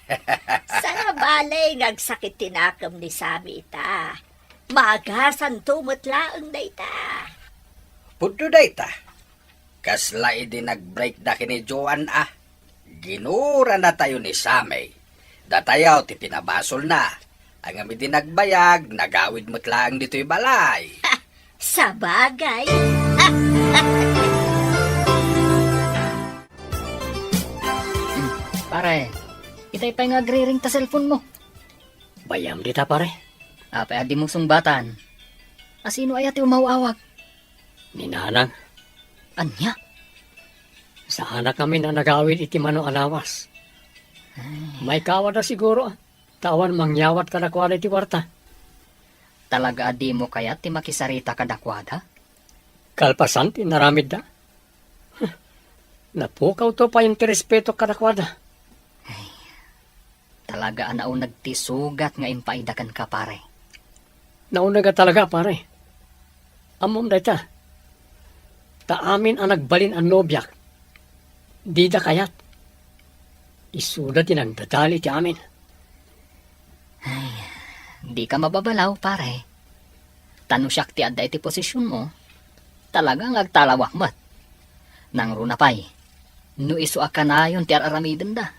Saan a bale nga agsakit ti nakem ni Sami ita. Maagasanto met laeng dayta. Pudno dayta. Kasla idi nagbreakda ken ni Joan a. Kinuranatayo ni Sammy. Datayo ti pinabasolna. Ngem idi nagbayag, nagawid met laeng ditoy balay. Sabagay. Pare, itay pay nga agriring ta cellphone mo. Bayam dita, pare. Apay a dimo sungbatan? Asino aya ti umaw-awag? Ni Nanang. Ania? Saanak ngamin a nagawid iti mano a lawas. Ay. Maikawada siguro, ta awan mangyawat kadakuada iti kuarta. Talaga a dimo kayat ti makisarita kadakuada? Kalpasan ti inaramidda. Napukawto payen ti respeto kadakuada. Ay, talaga a nauneg ti sugat nga impaayda kenka, pare. Nauneg a talaga, pare. Ammom dayta. Ta amin a nagbalin a nobiak, dida kayat. Isuda ti nagdadali ti amin. Ay, dika mababalaw, pare. Ta no siak ti adda iti posisionmo, talaga nga agtalawak met. Nangruna pay, no isu a kanayon ti ar-aramidenda,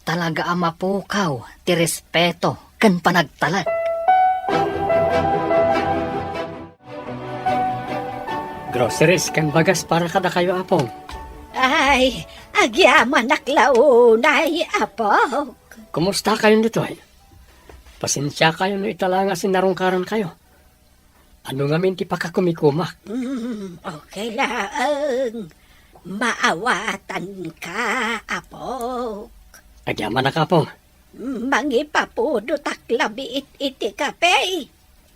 talaga a mapukaw ti respeto ken panagtalek. Groceries ken bagas para kadakayo, Apong. Ay, agyamanak la unay, Apok. Kumusta kayon ditoy? Pasensiakayo no ita la nga sinarungkarankayo. Adu ngamin ti pakakumikumak. Mm, okay laeng. Maawatanka, Apok. Agyamanak, Apong. Mangipapudotak labiit iti kape.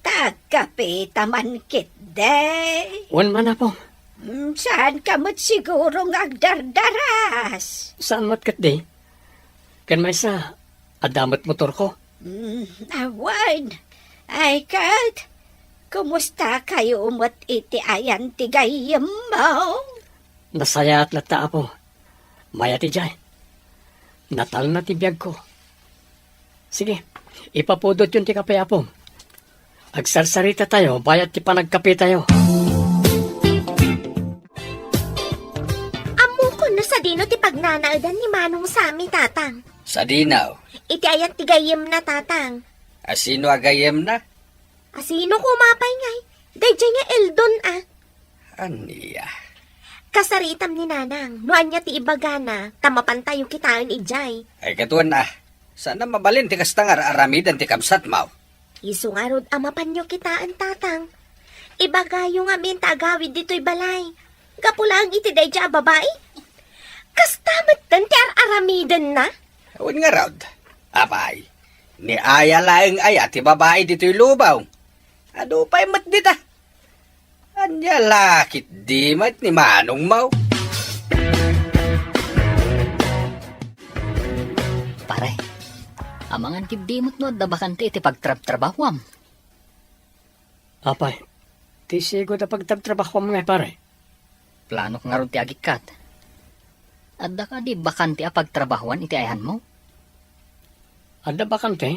Ta agkapeta man ketdi. Wen man, Apong. Mm, saanka met siguro nga agdardaras? Saan met ketdi. Ken maysa, adda met motorko. Mm, awan. Ay, ket, kumusta kayo met iti ayan ti gayyemmo? Nasayaat latta, Apo. Mayat idiay. Natalna ti biagko. Sige, ipapudotyon ti kape, Apong. Agsarsarita tayo, bayat ti panagkape tayo. Ammokon no sadino ti pagnanaedan ni Manong Sammy, Tatang. Sadino? Iti ayan ti gayyemna, Tatang. Asino a gayyemna? Asino koma pay ngay? Daydiay nga Eldon, a. Ania? Kasaritam ni Nanang, no ania ti ibagana, ta mapantayo kitaen idiay. Ay, katuan a. Saan a mabalin ti kasta nga ar-aramiden ti kabsatmo? Isu ngarud a mapanyo kitaen, Tatang. Ibagayo ngamin ta agawid ditoy balay. Gapu laeng iti daydiay a babai. Kasta metten ti ar-aramidenna? Wen ngarud. Apay, ni aya laeng aya ti babai ditoy lubong. Adu pay met dita. Ania la ketdi met ni manongmo? Pare, amangan ketdi met no adda bakante iti pagtrabtrabahuam. Apay, ti sigud a pagtrabtrabahuam ngay, pare? Planok ngarud ti agikkat. Adda kadi bakante a pagtrabahuan iti ayanmo? Adda bakante.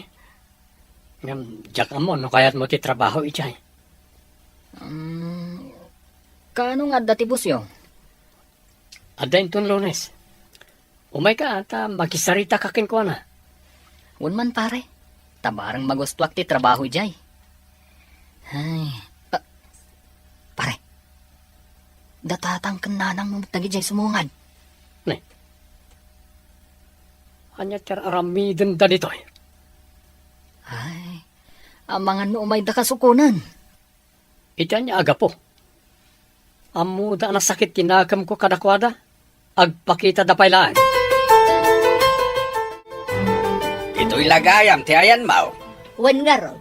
Ngem diak ammo no kayatmo ti trabaho idiay. Mm, kaano nga adda ti bossyo? Adda inton Lunes. Umayka ta makisarita ka kenkuana. Wen man, pare. Ta bareng magustoak ti trabaho idiay. Ay, ah, pare. Da Tatang ken Nanangmo met dagidiay sumungad. Ne. Ania ti ar-aramidenda ditoy? Ay, amangan no umayda kasukonen. Iti ania a gapu? Ammoda a nasakit ti nakemko kadakuada? Agpakitada pay laeng. Ditoy la gayam ti ayanmo. Wen ngarud,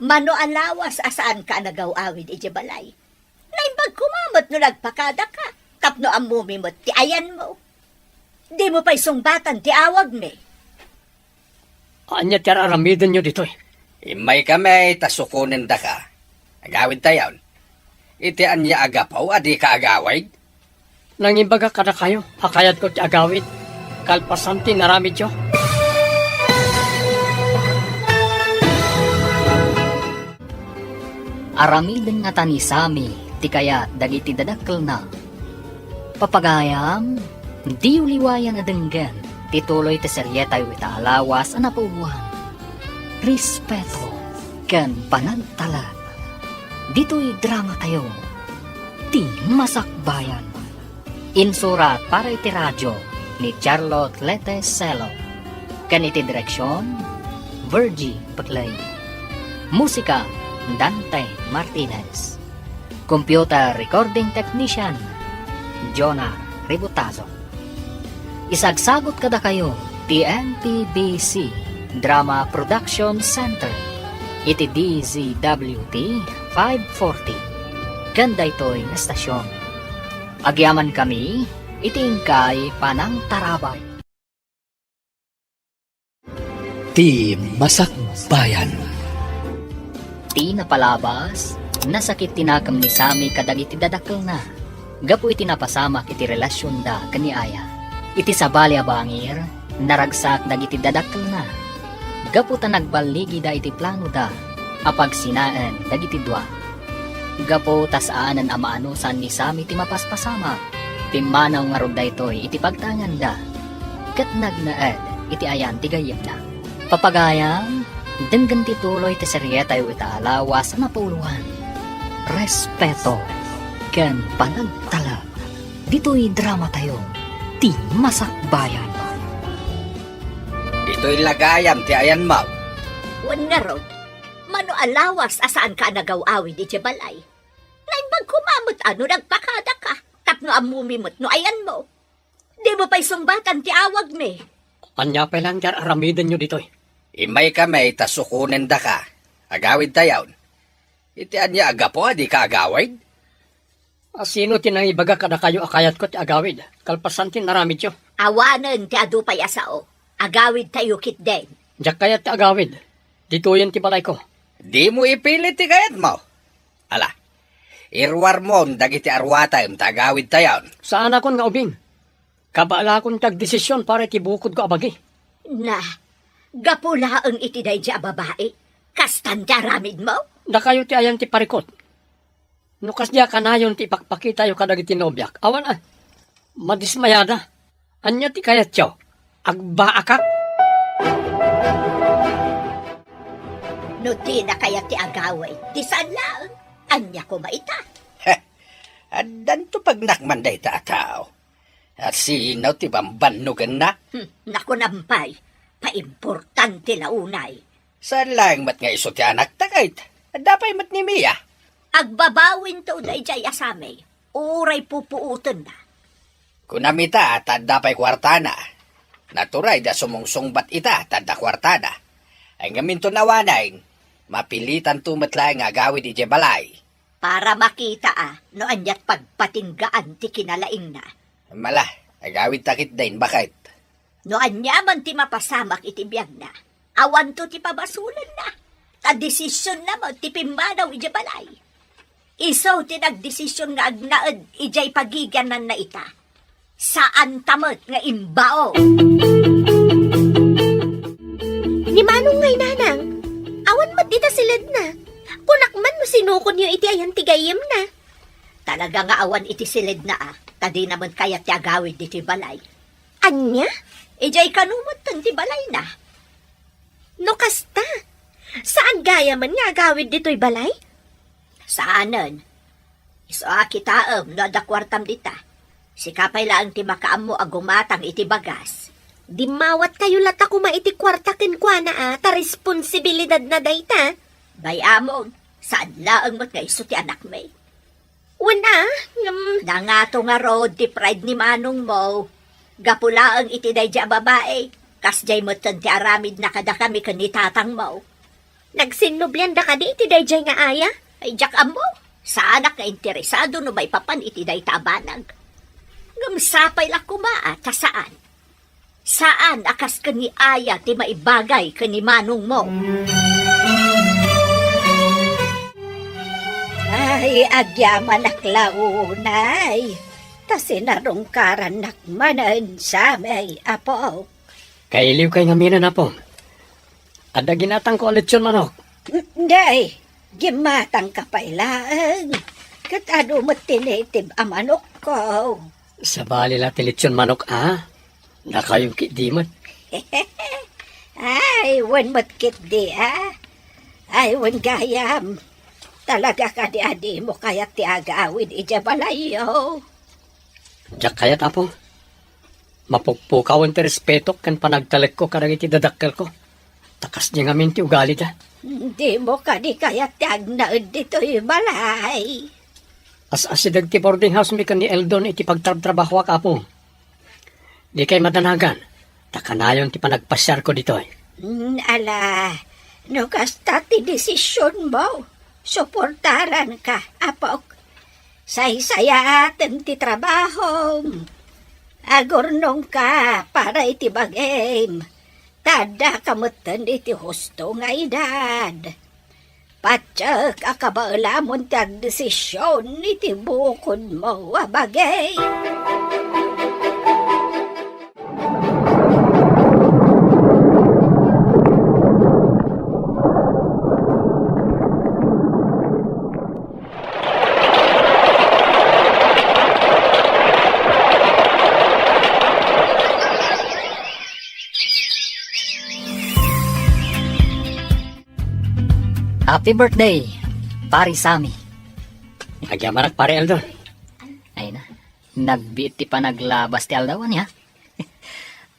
mano a lawas a saanka a nagaw-awid idiay balay. Naimbag koma met no nagpakadaka tapno ammomi met ti ayanmo. Dimo pay sungbatan ti awagmi. Ania ti ar-aramidenyo ditoy? Immaykami ta sukonendaka. Agawidtayon. Iti ania a gapu a dika agawid? Nangimbagak kadakayo a kayatko ti agawid kalpasan ti inaramidyo. Aramiden ngata ni Sammy ti kayat dagiti dadakkelna. Papagayam, Diyo liwayan a denggen ti tuloy ti serietayo ita a lawas a napauluan, Respeto ken Panagtalek. Ditoy dramatayo, Ti Masakbayan. Insurat para iti radio ni Charlotte Lete Celo, ken iti direksion, Virgie Peclay. Musika, Dante Martinez. Computer recording technician, Jonah Ributazo. Isagsagut kadakayo ti M P B C Drama Production Center iti D Z W T five forty ken daytoy nga estasion. Agyamankami iti inkay panangtarabay. Ti Masakbayan. Ti napalabas, nasakit ti nakem ni Sammy kadagiti dadakkelna gapu iti napasamak iti relasionda ken ni Aya. Iti sabali a bangir, naragsak dagiti dadakkelna gapu ta nagballigida iti planoda a pagsinaen dagiti dua. Gapu ta saanen a maanusan ni Sammy ti mapaspasamak, pimmanaw ngarud daytoy iti pagtaenganda, ket nagnaed iti ayan ti gayyemna. Papagayam, denggen ti tuloy ti serietayo ita a lawas a napauluan, Respeto ken Panagtalek. Ditoy dramatayo, Ti Masakbayan. Ditoy la gayam ti ayanmo. Wen ngarud, mano a lawas a saanka a nagaw-awid idiay balay? Naimbag koma met a no nagpakadaka, tapno ammomi met no ayanmo. Dimo pay sungbatan ti awagmi. Ania pay laeng ti ar-aramidenyo ditoy? Immaykami ta sukonendaka. Agawidtayon. Iti ania a gapu a dika agawid? A, sino ti nangibaga kadakayo a kayatko ti agawid, kalpasan ti inaramidyo? Awanen ti adu pay a sao. Agawidtayo ketdin. Diak kayat ti agawid. Ditoyen ti balayko. Dimo ipilit ti kayatmo. Ala, iruarmon dagiti aruatem ta agawidtayon. Saanakon nga ubing. Kabaelakon ti agdesision para iti bukodko a bagi. Na, gapu laeng iti daydi a babai, kastan ti aramidmo? Dakayo ti ayan ti parikut. No kasdi a kanayon ti ipakpakitayo kadagiti nobiak, awan a, madismayada. Ania ti kayatyo? Agbaakak? No dina kayat ti agawid, di saan laeng. Ania koma ita? Heh, addanto pagnakman dayta a tao. A, sino ti bambannogenna? Hmm, nakunam pay, paimportante la unay. Saan laeng met nga isu ti anakta ket adda pay met ni Mia. Agbabawinto daydiay a Sammy, uray pupuotenna. Kunam ita ta adda pay kuartana. Naturay a sumungsungbat ita ta adda kuartada. Ay, ngem inton awanen, mapilitanto met laeng nga agawid idiay balay. Para makita a no aniat pagpatinggaan ti kinalaingna. Mala, agawidta ketdin, baket. No aniaman ti mapasamak iti biagna, awanto ti pabasolenna. Ta desisionna met ti pimmanaw idiay balay. Isu ti nagdesisyon nga agnaed idiay pagigiannanna ita. Saanta met nga imbao. Ni Manong ngay, Nanang, awan met dita siledna. Kunak man no sinukonyo iti ayan ti gayyemna. Talaga nga awan iti siledna a, ta dina met kayat ti agawid ditoy balay. Ania? Idiay kano metten ti balayna. No kasta, saan gayamen nga agawid ditoy balay? Saanen. Isu a kitaem no adda kuartam dita. Sika pay laeng ti makaammo a gumatang iti bagas. Dimmawatkayo latta koma iti kuarta kenkuana a, ta responsibilidadna dayta. Bay-amon, saan laeng met nga isu ti anakmi. Wen a, ngem nangato ngarud ti pride ni manongmo. Gapu laeng iti daydi a babai, kasdiay metten ti aramidna kadakami ken ni tatangmo. Nagsinnublianda kadi iti daydiay nga aya? Ay, diak ammo. Saanak nga interesado no maipapan iti dayta a banag. Ngem sapay la koma a ta saan. Saan a kas ken ni Aya ti maibagay ken ni manongmo. Ay, agyamanak la unay, ta sinarungkarannak manen samay, apo. Kailiwkay ngamin, apo. Adda ginatangko a lechon manok. Day, gimatangka pay laeng. Ket adu met ti native a manokko. Sabali la ti litson manok, a? Nakayo ketdi met. Ay, wen met ketdi, a? Ay, wen gayam. Talaga kadi a dimo kayat ti agawid idiay balayyo? Diak kayat, Apo. Mapukpukawen ti respetok ken panagtalekko kadagiti dadakkelko. Ta kasdi ngamin ti ugalida. Dimo kadi kayat ti agnaed ditoy balay? As-asideg ti boarding house mi ken ni Eldon iti pagtrabtrabahoak, Apo. Dikay madanagan, ta kanayon ti panagpasiarko ditoy. Mm, ala, no kasta ti desisionmo, suportaranka, apok. Saysayaatem ti trabahom. Agurnongka para iti bagim. Ta addaka metten iti husto nga edad. Patiek a kabaelamon ti agdesision iti bukodmo a bagi. Happy birthday, Pare Sammy. Agyamanak, Pare Eldon. Ay na, nagbiit ti panaglabas ti aldaw, ania?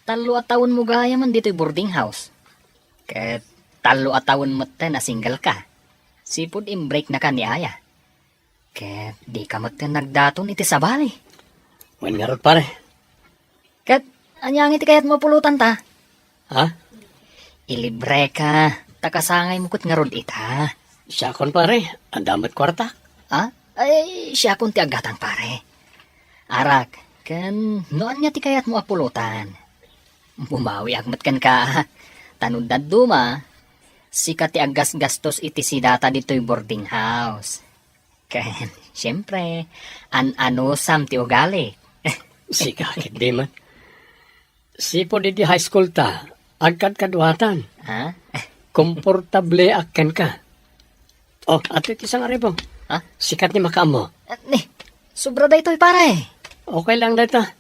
Tallo a tawenmo gayam ditoy boarding house. Ket tallo a tawen metten a single ka. Sipud imbreaknaka ni Aya. Ket dika metten nagdaton iti sabali. Wen ngarud, pare. Ket ania ngay ti kayatmo a pulotanta? Ha? Ilibreka, ta kasangaymo ket ngarud ita. Siakon, pare, adda met kuartak. Ha? Ay, siakon ti aggatang, pare. Arak, ken no ania ti kayatmo a pulotan? Bumawiak met kenka, ta no dadduma, sika ti aggasgastos iti sidata ditoy boarding house. Ken, siempre, an-anusam ti ugali. Sika ket di man. Sipud idi high school ta, agkadkaduatan. Ha? Komportableak kenka. Oh, adtoy ti sangaribu. Ha? Sika ti makaammo. Ah, ni, sobra daytoy, pare. Okay lang dayta.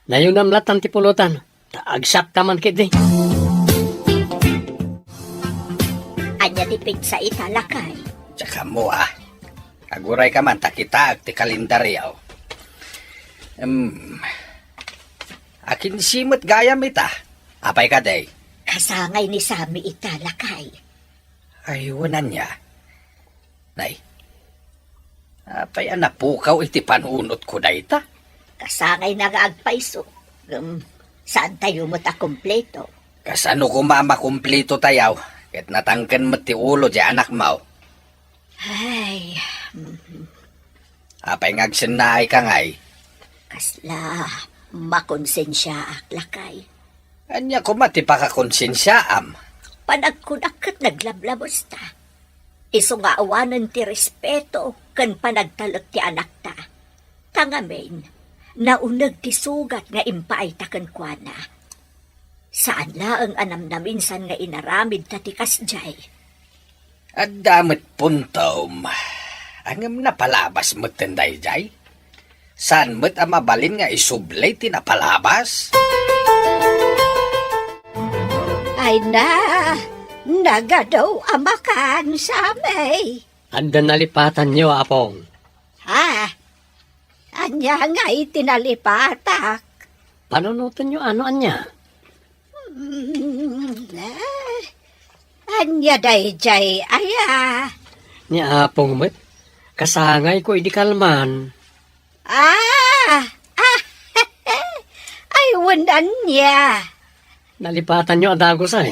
Nayunam latan ti pulotan. Ta agsakta man ketdi. Ania ti petsa ita, lakay? Diak ammo, a. Agurayka man ta kitaek ti kalendario. Em, akinse met gayam ita. Apay kadi? Kasangay ni Sammy ita, lakay. Ay, wen ania? Nay, apay a napukaw iti panunotko dayta? Kasangayna nga agpayso. Ngem, saantayo met a kumpleto. Kasano koma a makumpleto tayo? Ket natangken met ti ulo ti anakmo. Ay, mm. Apay nga agsennaayka ngay? Kasla makonsensiaak, lakay. Ania koma ti pakakonsensiaam? Panagkunak ket naglablabesta. Isu nga awanen ti respeto ken panagtalek ti anakta. Ta ngamin, nauneg ti sugat nga impaayta kenkuana. Saan laeng a namnaminsan nga inaramidta ti kasdiay. Adda met puntom. Ngem napalabas metten daydiay. Saan met a mabalin nga isubli ti napalabas? Ay na, nagadu a makan, Sammy. Adda nalipatanyo, Apong. Ha? Ania ngay ti nalipatak? Panunotenyo a no ania? Mm, eh, ania daydiay aya? Ni Apong met, kasangayko idi kalman. Ah! Ah! Ay, wen ania? Nalipatanyo a dagus ay.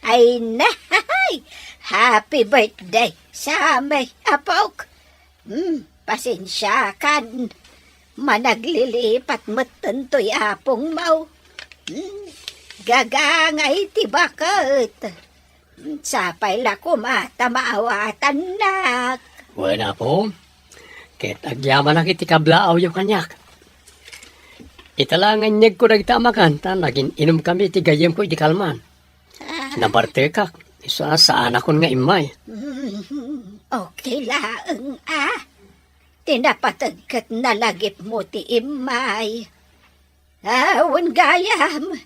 Ay, nay! Happy birthday, Sammy, apok. Hmm, pasensiakan. Managlilipat metten toy apongmo. Hmm, gagangay ti baket. Hmm, sapay la koma ta maawatannak. Wen, Apo, ket agyamanak iti kablaawyo kaniak. Ita la nga inyegko dagita a makan, ta nagin-inumkami iti gayyemko idi kalman. Ah. Nabartekak, isu a saanakon nga immay. Hmm, okay laeng, ah. Ti napateg ket nalagipmo ti immay. Awan gayam.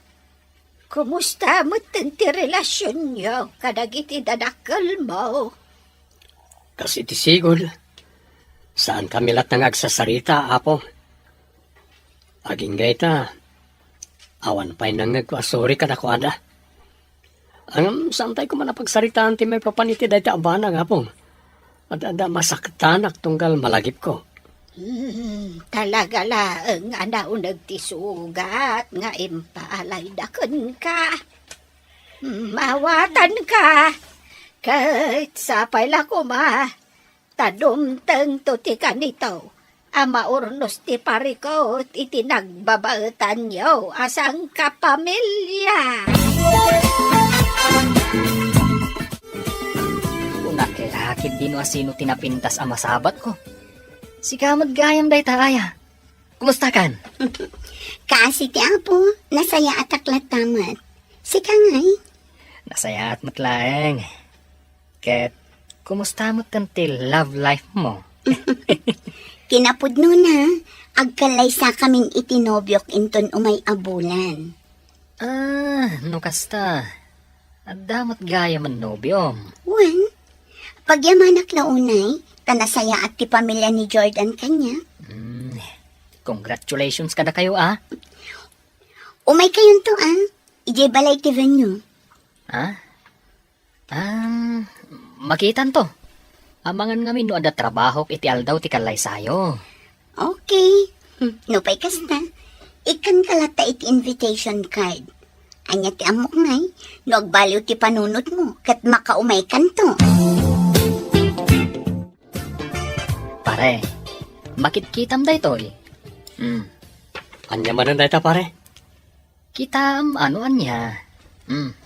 Kumusta metten ti relasionyo kadagiti dadakkelmo? Kas iti sigud, saankami latta nga agsasarita, Apo. Agingga ita, awan pay nangngegko a sorry kadakuada. Ngem saantay koma a pagsaritaan ti maipapan iti dayta a banag, Apo. Adda, adda masaktanak tunggal malagipko. Hmm, talaga laeng a nauneg ti sugat nga impalayda kenka. Mawatanka, ket sapay la koma ta dumtengto ti kanito a maurnos ti parikut iti nagbabaetanyo a sangkapamilya. Kunak la ketdi no asino ti napintas a masabatko. Sika met gayam dayta, Aya. Kumustakan? Kaasi ti Apo, nasayaatak latta met. Sika ngay? Nasayaat met laeng. Ket, kumusta metten ti love life mo? Kinapudnona, agkallaysakamin iti nobiok inton umay a bulan. Ah, no kasta, adda met gayam a nobiom. Wen, pagyamanak la unay, ta nasayaat ti pamilya ni Jordan kaniak. Hmm, congratulations kadakayo, ah. Umay kayonto, ah. Idiay balay ti venue. Ha? Ah, makitanto. Amangan ngamin no adda trabahok iti aldaw ti kallaysayo. Okay. Hmm, nupay kasta, ikkanka latta iti invitation card. Ania ti ammok ngay, no agbaliw ti panunotmo, ket makaumaykanto. Pare, makitkitam daytoy. Hmm. Ania manen dayta, pare? Kitaem a no ania. Hmm.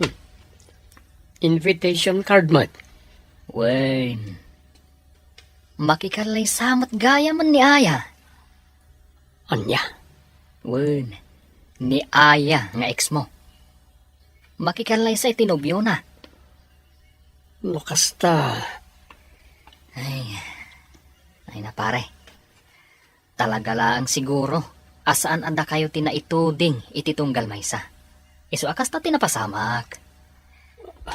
Hmm. Invitation card met. Wen. Makikallaysa met gayamen ni Aya. Ania? Wen, ni Aya nga ex mo. Makikallaysa iti nobiona. No kasta. Ay, ay na pare. Talaga laeng siguro a saan a dakayo ti naituding iti tunggal maysa. Isu a kasta ti napasamak.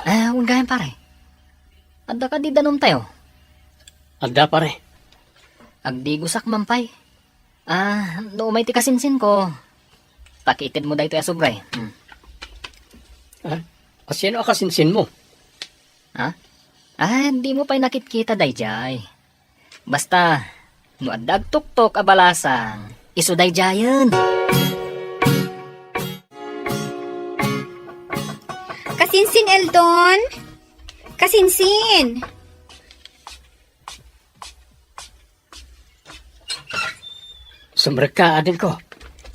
Ah, wen gayam pare. Adda kadi danumtayo? Adda, pare. Agdigosak man pay. Ah, no umay ti kasinsinko, pakiitedmo daytoy a sobre. Hmm. Ah, asino a kasinsinmo? Ha? Ah, dimo pay nakitkita daydiay. Basta, no adda agtuktok a balasang, isu daydiayen. Kasinsin, Eldon? Kasinsin! Sumrekka, adingko.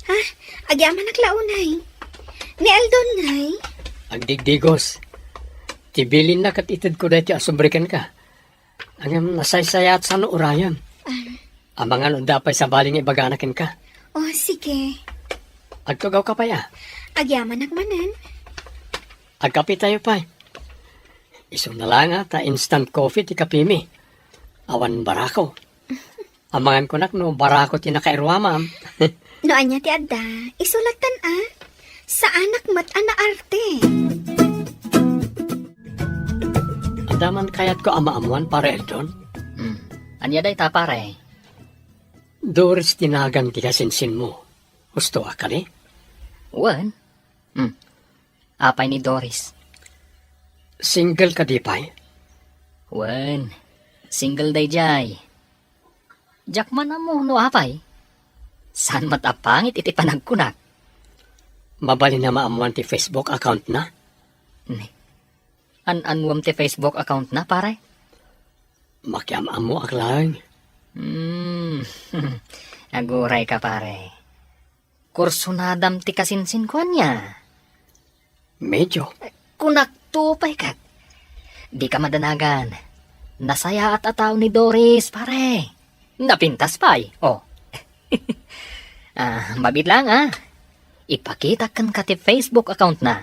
Ha? Agyamanak la unay. Ni Eldon ngay? Agdigdigos. Ti bilinna ket itedko daytoy a sobre kenka. Ngem nasaysayaat sano urayen. Ah. Amangan no adda pay sabali nga ibagana kenka. Oh, sige. Agtugawka pay, a? Agyamanak manen. Agkapetayo pay. Isuna la nga ta instant coffee ti kapimi. Awan barako. Amangan kunak no barako ti nakairuamam. No ania ti adda, isu lattan a. Saanak met a naarte. Adda man kayatko a maammuan, Pare Eldon? Hmm. Ania dayta, pare? Doris ti nagan ti kasinsinmo. Husto a kadi? Wen. Hmm. Apay ni Doris? Single kadi pay? Wen. Single daydiay. Diak man ammo no apay. Saan met a pangit iti panagkunak. Mabalin a maammuan ti Facebook account na? Ne. An-annuam ti Facebook account na, pare? Makiam-ammoak laeng. Hmm. Aguray ka, pare. Kursunadam ti kasinsinko ania? Medyo. Kunakto pay ket. Dika madanagan. Nasayaat a tao ni Doris, pare. Napintas pay. Oh. Ah, mabiit lang, ah. Ipakitak kenka ti Facebook account na.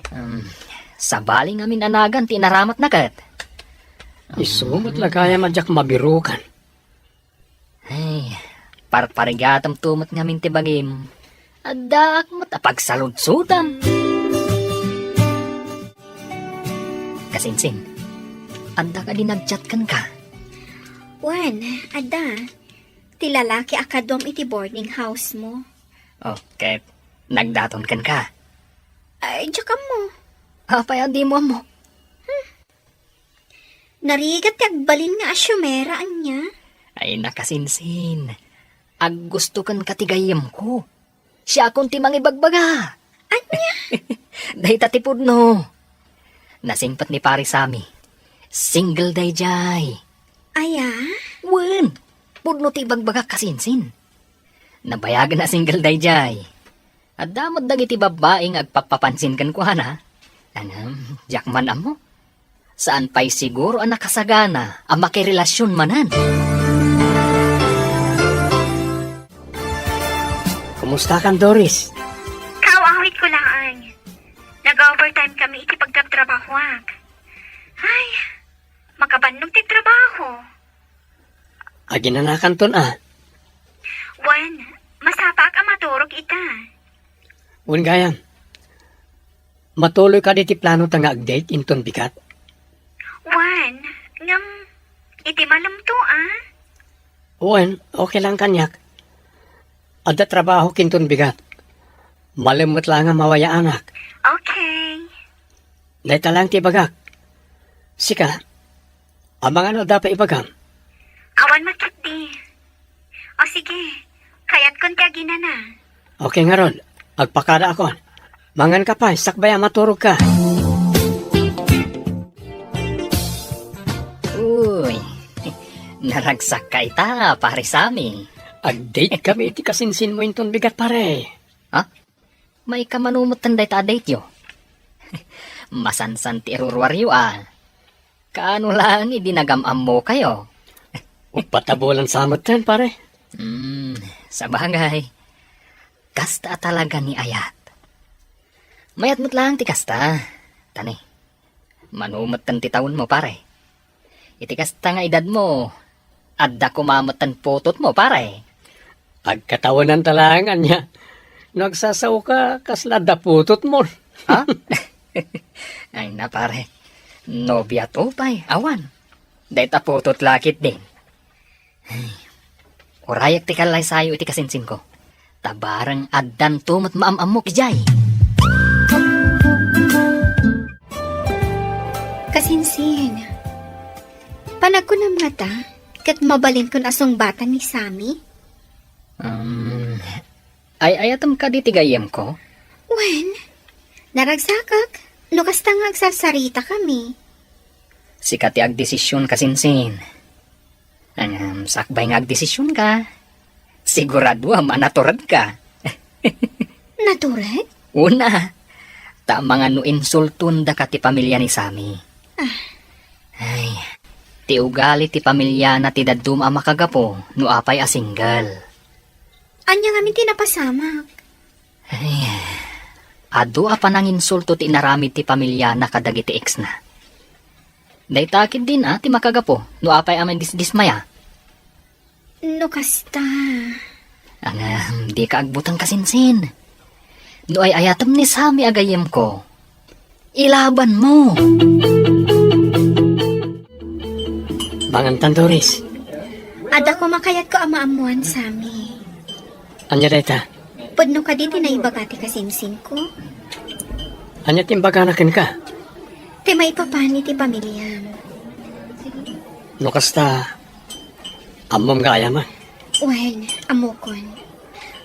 Um, sabali ngamin a nagan ti inaramatna ket. Isu met la gayam a diak mabirukan. Parparigatemto met ngamin ti bagim. Addaak met a pagsaludsodam. Kasinsin, adda kadi nag-chat kenka? Wen, adda. Ti lalaki a kaduam iti boarding house mo. Oh, ket nagdaton kenka? Ay, diak ammo. Apay a dimo ammo? Narigat ti agbalin nga asyomera, ania? Ay, nakasinsin. Aggusto kenka ti gayyemko. Siakon ti mangibagbaga. Ania? Dayta ti pudno. Nasingpet ni Pare Sammy. Single daydiay. Aya? Wen, pudno ti ibagbagak, kasinsin. Nabayagen a single daydiay. Adda met dagiti babbai nga agpappapansin kenkuana. Ngem, diak man ammo. Saan pay siguro a nakasagana a makirelasyon manen. Kumustakan, Doris? Kaawawitko laeng. Nag-overtime kami iti pagtrabtrabahoak. Ay, makabannog ti trabaho. Aginanakanton a. Wen, masapaak a maturog ita. Wen gayam. Matuloy kadi ti plano ta nga ag-date inton bigat? Wen, ngem iti malemto a. Wen, okay lang kaniak. Adda trabaho kinton bigat. Malem met laeng a mawayaanak. Okay. Dayta laeng ti ibagak. Sika, amangan no adda pay ibagam? Awan met ketdi. O sige, kayatkon ti aginana. Okay ngarud, agpakadaakon. Manganka pay, sakbay a maturogka. Uy, naragsakka ita, Pare Sammy. Ag-date kami iti kasinsinmo inton bigat, pare. Ha? Maikamano metten dayta a date-yo? Masansan ti iruruaryo a. Kaano laeng idi nagam-ammokayo? Uppat a bulan sa metten, pare. Hmm, sabagay. Kasta a talaga ni ayat. Mayat met laeng ti kasta. Tani, mano metten ti tawenmo, pare? Iti kasta nga edadmo, adda koma metten putotmo, pare. Agkatawenanta laeng, ania? No agsasaoka, kasla adda putotmo. Ha? Ay na, pare. Nobiato pay, awan. Dayta putot la ketdin. Ay, urayak ti kallaysayo iti kasinsinko. Ta bareng addanto met maam-ammok idiay. Kasinsin, panagkunam ngata, ket mabalinkon a sungbatan ni Sammy? Um, ay-ayatem kadi ti gayyemko? Wen, naragsakak, no kasta nga agsarsaritakami. Sika ti agdesisyon, kasinsin. Ngem sakbay nga agdesisyonka, siguraduam a naturedka. Natured? Una, ta amangan no insultondaka ti pamilya ni Sammy. Ah. Ay, ti ugali ti pamiliana ti dadduma a makagapu no apay a single. Ania ngamin ti napasamak? Ay, adu a pananginsulto ti inaramid ti pamiliana kadagiti exna. Dayta ketdin a ti makagapu no apay a madisdismaya. No kasta. Ngem, dika agbuteng, kasinsin. No ay-ayatem ni Sammy a gayyemko, ilabanmo. Mangantan, Doris. Adda koma kayatko a maammoan, Sammy. Ania dayta? Pudno kadi ti naibaga ti kasinsinko? Ania ti imbagana kenka? Ti maipapan iti pamiliam. No kasta, ammom gayam a? Wen, ammokon.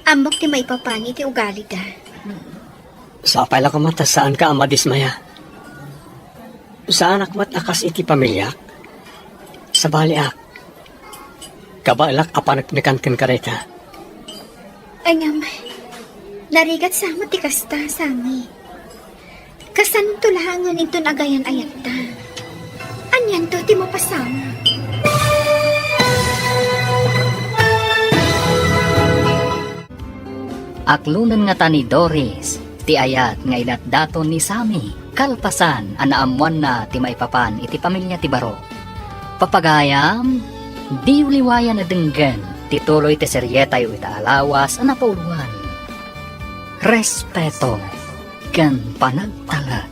Ammok ti maipapan iti ugalida. Sapay la koma ta saanka a madismaya. Saanak met a kas iti pamiliak. Sabaliak. Kabaelak a paneknekan kenka dayta. Ngem, narigat sa met ti kasta, Sammy. Kasanto laengen inton agayan-ayatta. Anianto ti mapasamak? Aklonen ngata ni Doris ti ayat nga inatdaton ni Sammy kalpasan a naammoanna ti maipapan iti pamilya ti baro. Papagayam, diyo liwayan a denggen Ti tuloy ti serietayo ita a lawas a napauluan, Respeto ken Panagtalek.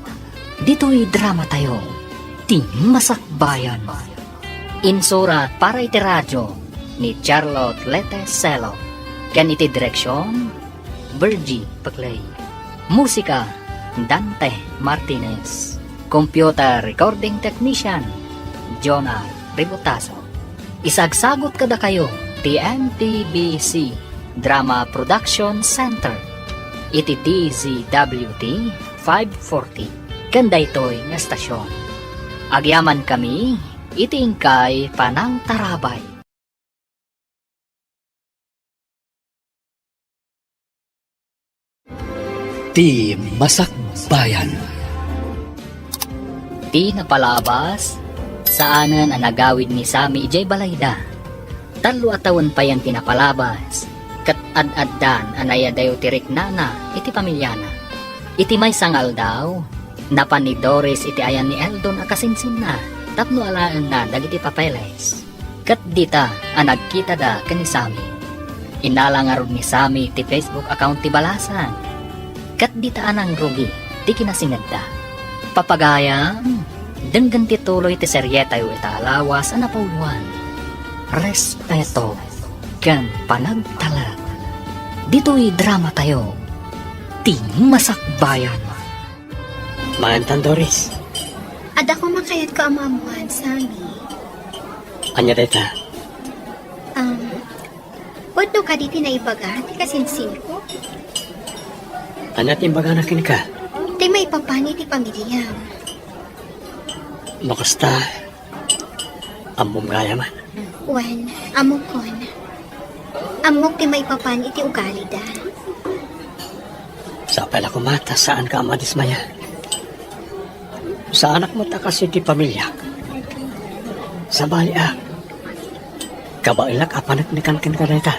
Ditoy dramatayo, Ti Masakbayan. Insurat para iti radio ni Charlotte Lete Selo, ken iti direksion, Virgie Paclay. Musika, Dante Martinez. Computer recording technician, Jonah Ributaso. Isagsagut kadakayo ti M T B C Drama Production Center iti D Z W T five forty ken daytoy nga estasion. Agyamankami iti inkay panangtarabay. Ti Masakbayan. Ti napalabas, saanen a nagawid ni Sammy idiay balayda. Tallo a tawen payen ti napalabas, ket ad-addan a naiyadayo ti riknana iti pamiliana. Iti maysa nga aldaw, napan ni Doris iti ayan ni Eldon a kasinsinna tapno alaenna dagiti papeles. Ket dita a nagkitada ken ni Sammy. Innala ngarud ni Sammy ti Facebook account ti balasang. Ket dita a nangrugi ti kinasingedda. Papagayam, denggen ti tuloy ti serietayo ita a lawas a napauluan, Respeto ken Panagtalek. Ditoy dramatayo, Ti Masakbayan. Maantan, Doris. Adda koma kayatko a maammoan, Sammy. Ania dayta? Um, pudno kadi ti naibaga ti kasinsinko? Ania ti imbagana kenka? Ti maipapan iti pamiliam. No kasta, ammom gayam. Wen, ammokon. Ammok ti maipapan iti ugalida. Sapay la koma ta saanka a madismaya. Saanak met a kas iti pamiliak. Sabali a, kabaelak a paneknekan kenka dayta.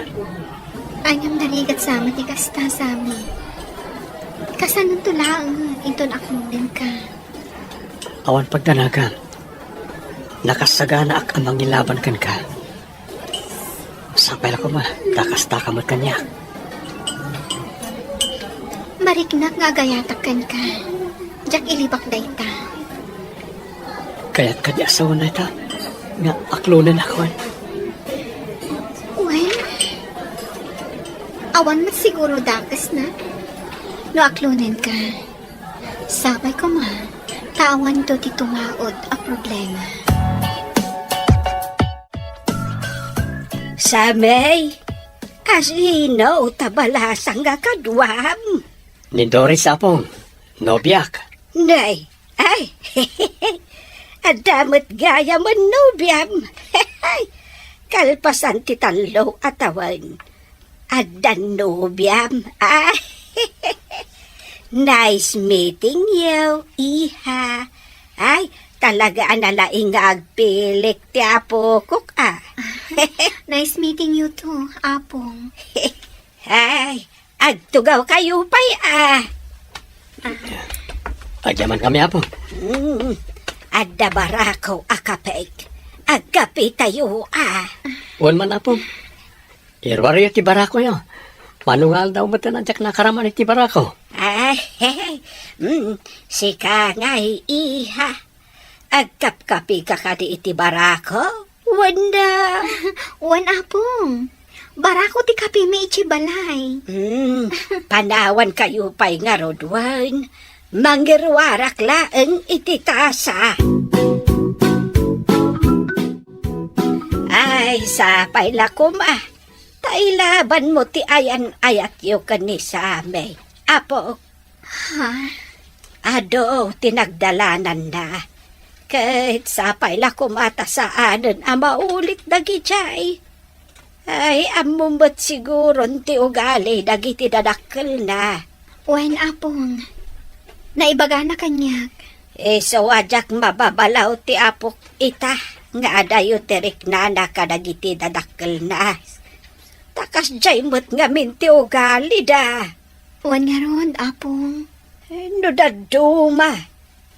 Aniam narigat sama ti kasta, Sammy. Kasanonto laeng inton aklonenka? Awan pagdanagam. Nakassaganaak a mangilaban kenka. Sapay la koma ta kastaka met kaniak. Mariknak nga agayatak kenka. Diak ilibak dayta. Kayat kadi a sawen dayta nga aklonennak, wen? Wen, awan met siguro dakesna no aklonenka. Sapay koma ta awanto ti tumaud a problema. Sammy, asino ta balasang nga kaduam? Ni Doris, Apong. Nobiak. Nay, ay, adda met gayam a nobiam. Kalpasan ti tallo a tawen, adda nobiam. Ah, nice meeting you, iha. Ay, talaga a nalaing nga agpilik ti apokok, ah. Nice meeting you too, Apong. Ay, agtugawkayo pay, ah. Agyamankami, Apo. Mm, adda barako a kapek. Agkapitayo, ah. Wen man, Apo. Iruaryo ti barakoyo. Mano nga aldaw met a diak nakaraman iti barako? Ay, mm, sika ngay, iha. Agkapkapika kadi iti barako? Wen da. Wen, Apong. Barako ti kapimi iti balay. Hmm, panawankayo pay ngarud wen. Mangiruarak laeng iti tasa. Ay, sapay la koma. Ta ilabanmo ti ayan-ayatyo ken ni Sammy. Apo, Ha? Adu ti nagdalananna. Ket sapay la koma ta saanen a maulit dagidiay. Ay, ammom met siguron ti ugali dagiti dadakkelna. Wen, Apong. Naibagana kaniak. Isu a diak mababalaw ti apok ita nga adayo ti riknana kadagiti dadakkelna. Ta kasdiay met ngamin ti ugalida. Wen ngarud, Apong. Eh, no dadduma,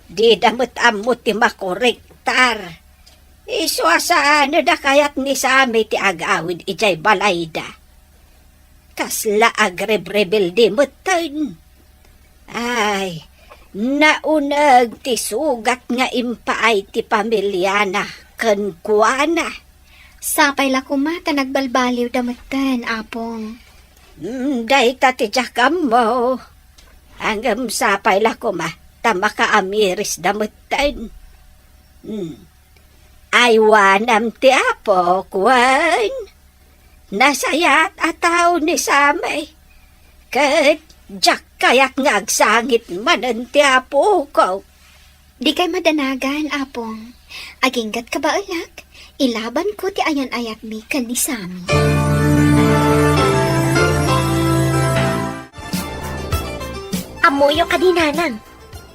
dida met ammo ti makorektar. Isu a saan a kayat ni Sami ti agawid idiay balayda. Kasla agrebrebelde metten. Ay, nauneg ti sugat nga impaay ti pamiliana kenkuana. Sapay la koma ta nagbalbaliwda metten, Apong. Mm, dayta ti diak ammo. Ngem sapay la koma ta makaamirisda metten. Mm. Aywanam ti Apo, wen? Nasayaat a tao ni Sami. Ket diak kayat nga agsangit manen ti apok. Dikay madanagan, Apong. Aginggat kabaelak, ilabanko ti ayan-ayatmi ken ni Sami. Ammoyo kadi, Nanang?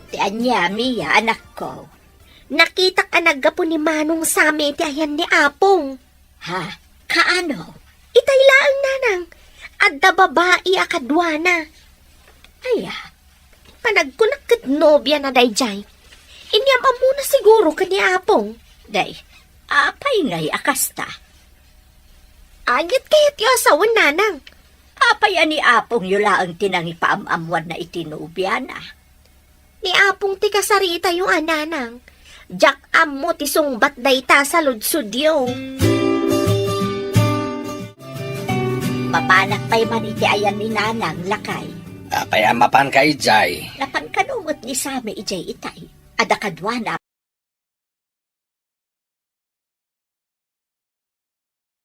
Ti ania, Mia, anakko? Nakitak a naggapu ni Manong Sami iti ayan ni Apong. Ha? Kaano? Itay laeng, Nanang. Adda babai a kaduana. Aya, panagkunak ket nobiana daydiay. Inyam-ammona siguro ken ni Apong. Day, apay ngay a kasta? Agyatkayatyo a sawen, Nanang. Apay a ni Apongyo laeng ti nangipaam-ammoanna iti nobiana? Ni Apong ti kasaritayo a, Nanang. Diak ammo ti sungbat dayta a saludsodyo. Mapanak pay man iti ayan ni Nanang, lakay. Apay a mapanka idiay? Napan kano met ni Sami idiay itay? Adda kaduana